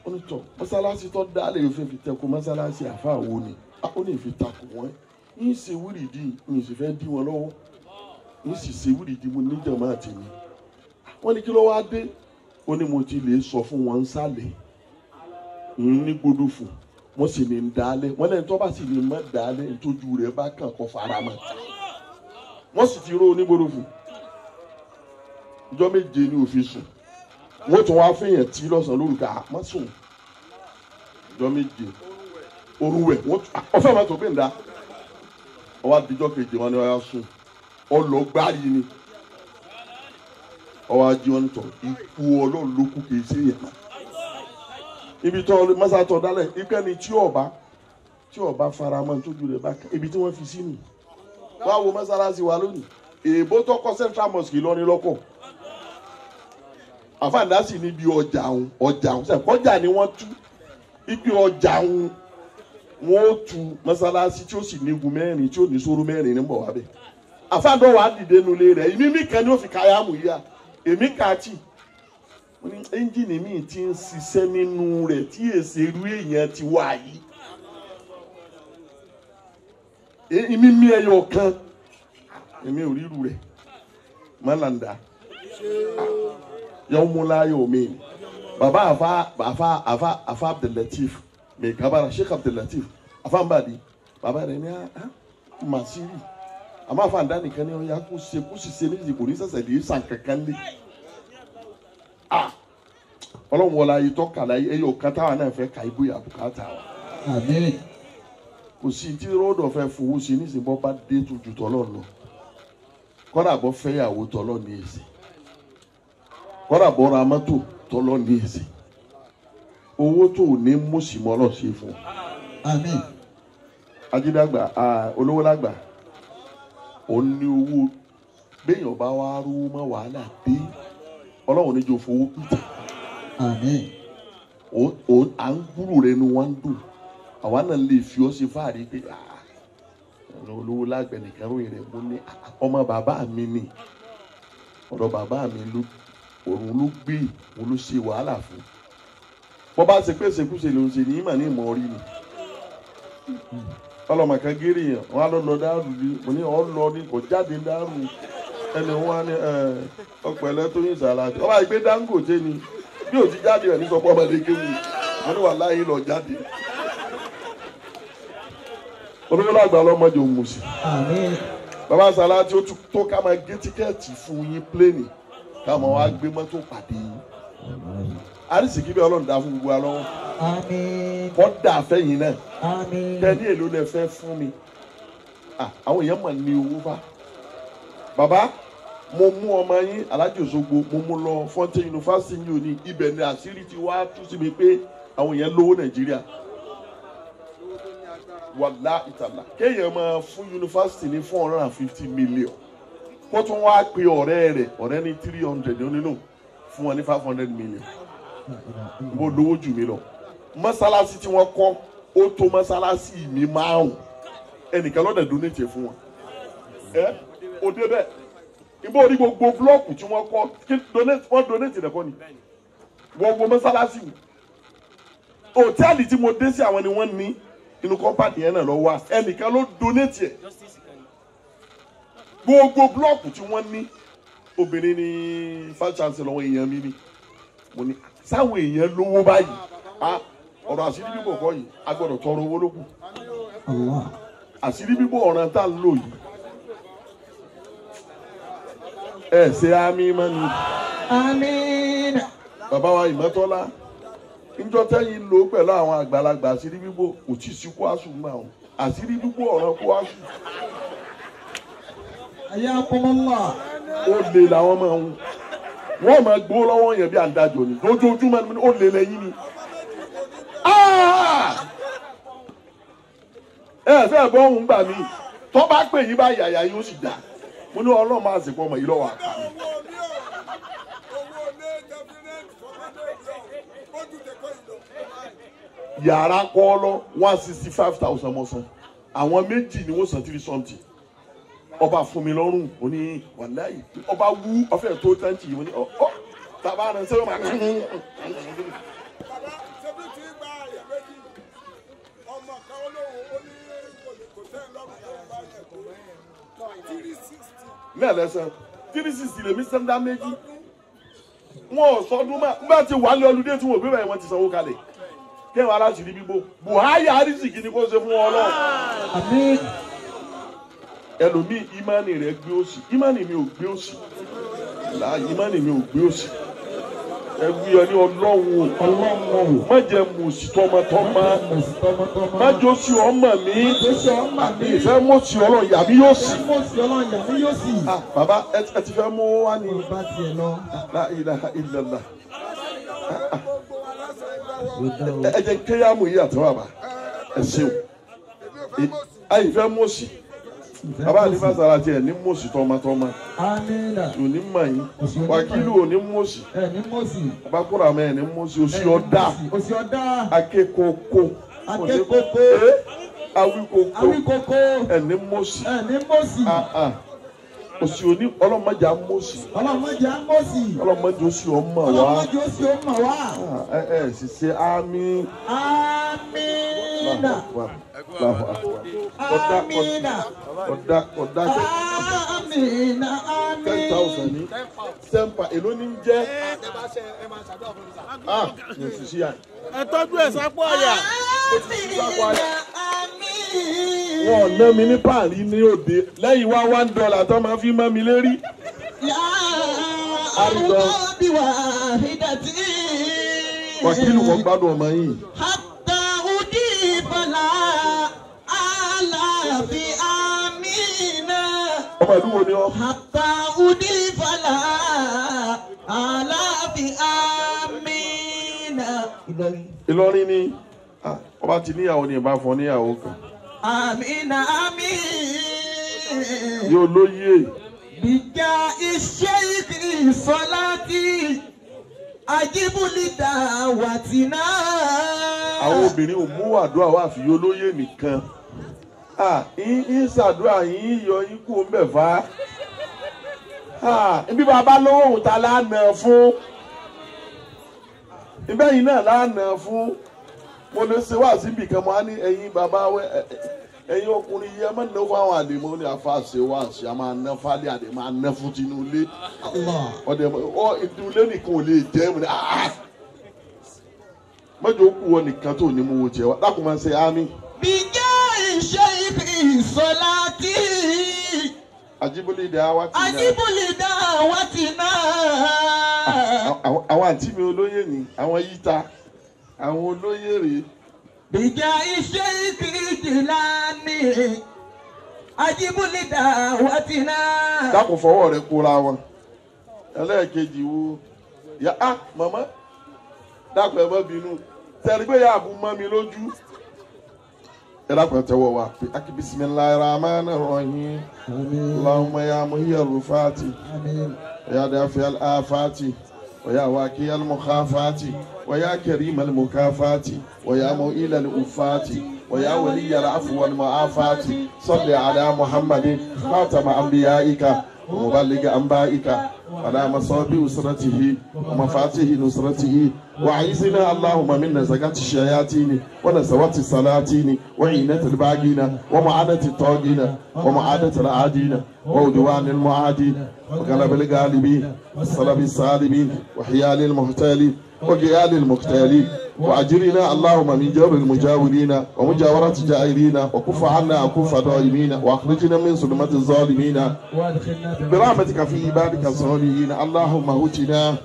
Ó ní tọ̀ mọ́sálásí tó dá lè fẹ́ fi tẹ́kọ̀ mọ́sálásí àfáà wo ni ó ní fi takò wọ́n ń ṣe wúrìdì ń sì fẹ́ dí wọn lọ́wọ́ ń sì ṣe wúrìdì mo níjàmá àtẹ̀mí. Wọ́n ní kí ló wá dé? Ó ní mo ti lè sọ fún wọn sálẹ̀ ń ní gbódòfò wọ́n sì ní ń dálẹ̀ wọ́n lẹ́yìn tó bá sì ní mọ́ dálẹ̀ ntójú rẹ̀ bá kàn kọ́ fara mọ́. Wọ́n sì ti ró onígbódòfò ìjọ méje ní òfin sùn wọ́n tún wá fẹ̀yàn tí lọ́sàn-án lórúkà má sùn ìjọ méje orúwẹ̀ wọ́n tún ọ̀fẹ́ máa tó pé ń da ọwọ́ àdìjọ́ kejì wọn ni wọ́n á sùn Ọlọgbárí ni. Ọwọ́ ajé wọn tọ̀ ikú Ọlọ́run ló kú kìí ṣe yẹn. Ibi tó mọ́sátọ̀ dálẹ̀ ikẹ́ni tí ọba faramọ́ tójú rẹ̀ bá ibi tí wọ́n fi sínú. Wá wo mọ́sálásí wa lónìí. Èèbó tó kọ́ Central Mosque lọ́ní lọ́kọ̀. Àfàǹdá sì níbi ọjà òun sẹ́kọ́jà ni wọ́n tú ibi ọjà òun wọ́n ó tu mọ́sálásí tí ó sì nígun mẹ́rin tí ó ní sóró mẹ́rin ní bọ̀ wá bẹ́ẹ̀. Àfàǹdá wà á dìde nulẹ̀ rẹ̀ ìmímí kan ni ó fi káyàmù yíyá èmi kà á tì mo ní ẹ́ńjìnì mi ti ń ṣiṣẹ́ nínú rẹ̀ tí èsè irú èèyàn ti wà yìí. Ìmímí ẹyọ kan èmi ò ríru rẹ̀ mọ́làndà yọmúláyò mi baba afa afa afa afa Abdulatif mi kabara Sheikh Abdulatif afa nbadi baba rẹ̀ ní a masiri àmọ́ afa nda nìkan ní ọya kó ṣe kó sì ṣe méjì kò ní sẹsẹ lè sàn kankan lé a Ọlọ́run wọlé ayé tó kàlà ẹyọ kan táwa náà fẹ́ ka ibú yà bùkátà wa. Àmín. Kò sí tí ròdò fẹ́ fowó sí nísìnyí bọ́ bá dé tó ju tọ́lọ́ lọ kọ́dà bọ́ fẹ́yàwó tọ́lọ́ ní èsì kọ́dà bọ́ ra mọ́tò tọ́lọ́ ní èsì owó tó ní mùsùlùmọ́ lọ sí fún. Àmín. Ajídàgbà olówó lágbà ó ní owó béèyàn bá wá rú mọ́ wàhálà dé Ọlọ́run níjó fowó pìtì. Àmín. À ń gbúrò rẹ ni wọ́n ń dùn àwa náà lè fi ọ́ ṣe fáàrí pé olówó lágbẹ̀ nìkan ròyìn rẹ̀ mo ní ọmọ bàbá mi ni ọ̀dọ̀ bàbá mi ló òun ló gbé òun ló ṣe wàhálà fún bọ́ bá ṣe pé ṣekúṣe ló ń ṣe ní ìmọ̀ ní ìmọ̀ orí ni ọlọ́mọ kan gírí yẹn wọn á lọ lọ dárú ni mo ní ọ lọ ní kò jáde dárú ẹni wọn á ní ọpẹlẹ tó yin sàlàdé ọba ìgbé Dangote ni bí ò ti jáde ẹ ní sọ pé ọmọdé kéwù mo ní wàláhì lọ jáde olówó lágbà ọlọ́mọdé òun mùsì. Àmín. Bàbá Sàlátì ó tó ká máa gé tíkẹ́ẹ̀tì fún yín pléènì ká máa wá gbé mọ́tò pàdé yín. Àrísìkí bí Ọlọ́run dá fún gbogbo wa lọ́wọ́. Àmín. Kọ́ dà fẹ́yìn náà. Àmín. Tẹ́lí èlò lẹ fẹ́ fún mi. Àwọn èèyàn mà ní owó bá. Bàbá mo mú ọmọ yín Aláàjì Òṣogbo mo mú lọ Fountain University ní òní ibẹ̀ ni àṣírí ti wá tú sí mi pé àwọn èèyàn lówó Nàìjíríà. Wàlá ìtàlá kéèyàn máa fún yunifásitì ní 450 million kó tún wá pe ọ̀rẹ́ rẹ̀ ọ̀rẹ́ ní 300 nínú fún wọn ní 500 million mo lówó jù mí lọ mọ́sálásí tí wọ́n kọ́ ó tó mọ́sálásí mi 5 ẹnìkan lọ́dẹ̀ donate fún wọn ẹ ó débẹ̀ ìbò orí gbogbo búlọ́ọ̀kù tí wọ́n kọ́ wọ́n donate rẹ̀ kọ́ ni wọ́n wo mọ́sálásí hòtẹ́ẹ̀lì tí mo dé sí àwọn ni wọ́n ní inú kọ́mpáàdì yẹn náà lọ wá ẹnìkan ló donate ẹ̀ gbogbo blọọkù tí wọ́n ní obìnrin ní vice chancellor wọn èèyàn mi ni mo ní sáwọn èèyàn lówó báyìí a ọ̀rọ̀ àṣírí bíbò kọ́ yìí a gbọ́dọ̀ tọrọ owó lókù àṣírí bíbò ọ̀ràn tá à ń lò yìí ẹ ṣe àmì mọ́ni. Àmín. Bàbá wa Ìmọ́tọ́lá njọ tẹ́yìn lò pẹ̀lú àwọn àgbàlagbà àṣírí bíbò kò tí ì sí kó àṣù mọ́ àwọn àṣírí bíbò ọ̀ràn kó àṣù. Ayakumullah. Ó lè làwọn máa ń wọ́n máa gbó lọ́wọ́ yẹn bí àǹdájọ ni lójoojúmọ́ ni ó lè lẹ́yìn ni. Ẹ fẹ́ bọ́ òun gbà mí tó bá pè yín bá yàyà yóò sì dà mo ní Ọlọ́run máa sìnkú ọmọ yìí lọ́wọ́ àpá mi. Yàrá kọ́ lọ 165,000 mọ̀ san àwọn méjì ni wọ́n san 3 something ọba fún mi lọ́rùn ó ní wàláyé ọba wú ọfẹ́ tó tẹ́ǹtì yìí ó ní ọ tàbá rẹ̀ sẹ́wọ́n máa. Bàbá ṣebí tí gba àyè méjì ọmọ kan olóhùn ó ní kò tẹ́ ẹ lọ́rùn tó ń bá yẹn kó 360. Ní ẹlẹ́sẹ̀ 360 lèmi sẹ́ńdá méjì wọn ò sọdún mọ́ nígbà tí wàá lé ọlùdé tí wọn ò gbé báyìí wọ́n ti sanwó kalẹ̀ kẹwàá aláṣìírí bíbó Buhari arísìkí ni kò ṣe fún wọn lọ. Àmín. Ẹlòmíì ìmánì rẹ̀ gbé òsì ìmánì mi ò gbé òsì láàyè ìmánì mi ò gbé òsì Ẹ̀wí ẹni ọlọ́run o. Má jẹ́ mùsì tọmọtọmọ. Má jọ sí ọmọ mi. Ìfẹ́ mọ̀sí ọlọ́run yàbí yóò sì. Bàbá ẹ ti fẹ́ mú wá ní. La ilaha illallah. Ẹ jẹ́ kéyàmù yìí àti bàbá. Ẹ ṣeun. Àyìnfẹ́ mọ̀sí. Bàbá àlífà sara tiẹ̀ ní mọ̀sí tọmọtọmọ. Òní mọ̀ yín. Wàkìlù òní mọ̀sí. Bàbá mẹ́ ní mọ̀sí. Òsì ọ̀dà. Akékòkò. Awíkòkò. Ẹ̀ní mọ̀sí. Òsì òní ọlọ́mọdé amọ̀sí. Ọlọ́mọdé òsì ọmọ wa. Ẹ ẹ ṣiṣẹ́ àmì. Amina. Amina. Ọ̀dà ọ̀dà. Amina. 10,000 ní. Sẹ́ńpà èló ní jẹ́. Ah, ní òṣìṣẹ́ yà. Ẹ tọ́jú ẹ̀ sápò àyà. Amina. Wọ́n ná mi ní páàrí ní òde lẹ́yìn wá $1 tó máa fi mọ́ mi lérí. Wàkìlù kan gbádùn ọmọ yìí. Ọmọ ìlú wo ni ọ? Ìlọrin ni ọba ti níyàwó ni ìbá fún níyàwó kan. Amina amin. Yóò lóye. Bìjà iṣẹ́ ìsọláti ajíbúlídà wàtínà. Àwọn obìnrin ò mú àdúrà wá fi yóò lóye nìkan. Ń ṣàdúrà yín yọ yín kú ń bẹ̀ fá. Ibi bàbá lówó òun ta lánàá fún. Ibẹ̀ yìí náà lánàá fún. Mo lè ṣe wá síbi kan mo á ní ẹ̀yin bàbá ẹ̀yin ọkùnrin yìí ẹ má ná fún àwọn àlè mọ́ ní afa ṣe wá ṣe a máa ná fálẹ̀ àlè máa ná fún tinúlé ọdẹ ọ ìdúlé nìkan ò lè jẹ́ mo ní àá mọ́jọ́ kú ọ nìkan tó ní mú wo tiẹ̀ wá dákun máa ń ṣe àmì. Bìjẹ́ ìṣe ìsọlá tí. Ajíbólídà wá ti náà. Ajíbólídà wá ti náà. Àwọn àǹtí mi olóyè ni àwọn yíta. Àwọn olóyè rèé. Bìjà iṣẹ́ ìkìlá ni ajíbúlídà wá ti náà. Dákun fọwọ́ rẹ kóra wọn. Ẹlẹ́ẹ̀kejì wo yà á màmá dákun ẹ má bínú tẹ̀rí pé yà á bú mọ́ mi lójú. Ẹ dákun ẹ tẹ́wọ́ wa pé akí bismillahir rahmanir rahim. Allahumma ya muhiyar rufati. Ya dafi'al afati. ويا واكي المخافات ويا كريم المكافات ويا مؤيل الأفات ويا ولي العفو والمعافاة صل على محمد خاتم أنبيائك ومبلغ أنبائك على مصابي أسرته ومفاتيح نصرته وعيذنا اللهم من نزغات الشياطين ونزوات السلاطين وعينة الباغين ومعانة الطاغين ومعادة العادين وعدوان المعادين وغلب الغالبين وصلب السالبين وحيال المحتالين وقيال المختالين وأجرنا اللهم من جور المجاورين ومجاورة الجائرين وكف عنا أكف الظالمين وأخرجنا من ظلمة الظالمين برحمتك في عبادك الصالحين اللهم هتنا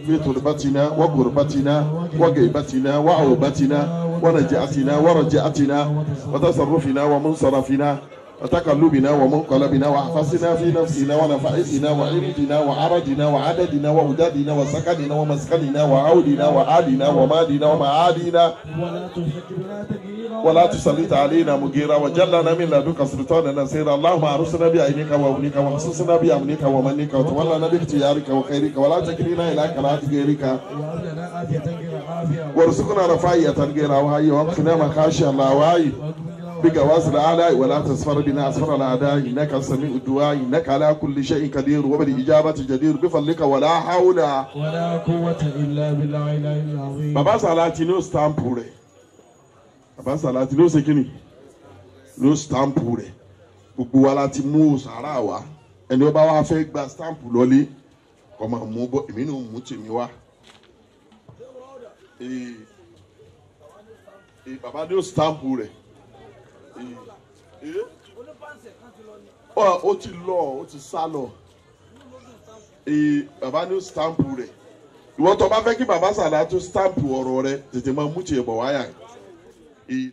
في تربتنا وغربتنا وغيبتنا وعوبتنا ونجاتنا ورجعتنا وتصرفنا ومنصرفنا وتقلبنا ومنقلبنا واحفظنا في نفسنا ونفائسنا وعرضنا وعرجنا وعددنا وعددنا وسكننا ومسكننا وعودنا وعالنا ومالنا ومعالينا ولا تسلط علينا مغيرا وجلنا من لدنك سلطانا نصيرا اللهم ارسلنا بعينك وأمنك وخصصنا بأمنك ومنك وتولنا باختيارك وخيرك ولا تكلنا إلى كراهة غيرك وارزقنا رفاهية غير وهي وقنا مخاشي الله وهي بجواز الأعلى ولا تسفر بنا أسفر الأعداء إنك سميع الدعاء إنك على كل شيء قدير وبالإجابة جدير بفضلك ولا حول ولا قوة إلا بالله العظيم. Bàbá Sàlátì ní ó stamp rẹ̀. Bàbá Sàlátì ní ó ṣe kíni? Ní ó stamp rẹ̀. Gbogbo wa láti mú sàrà wa. Ẹni ó bá wá fẹ́ gba stamp lọ́lé kó máa mú bọ́ èmi náà mú tèmi wá. Bàbá ní ó stamp rẹ̀. Ó ti lọ, ó ti sá lọ. Bàbá ní ó stamp rẹ̀. Ìwọ tó bá fẹ́ kí bàbá Sàlátù stamp ọ̀rọ̀ rẹ, tètè máa mú tiẹ̀ bọ̀ wáyà yìí.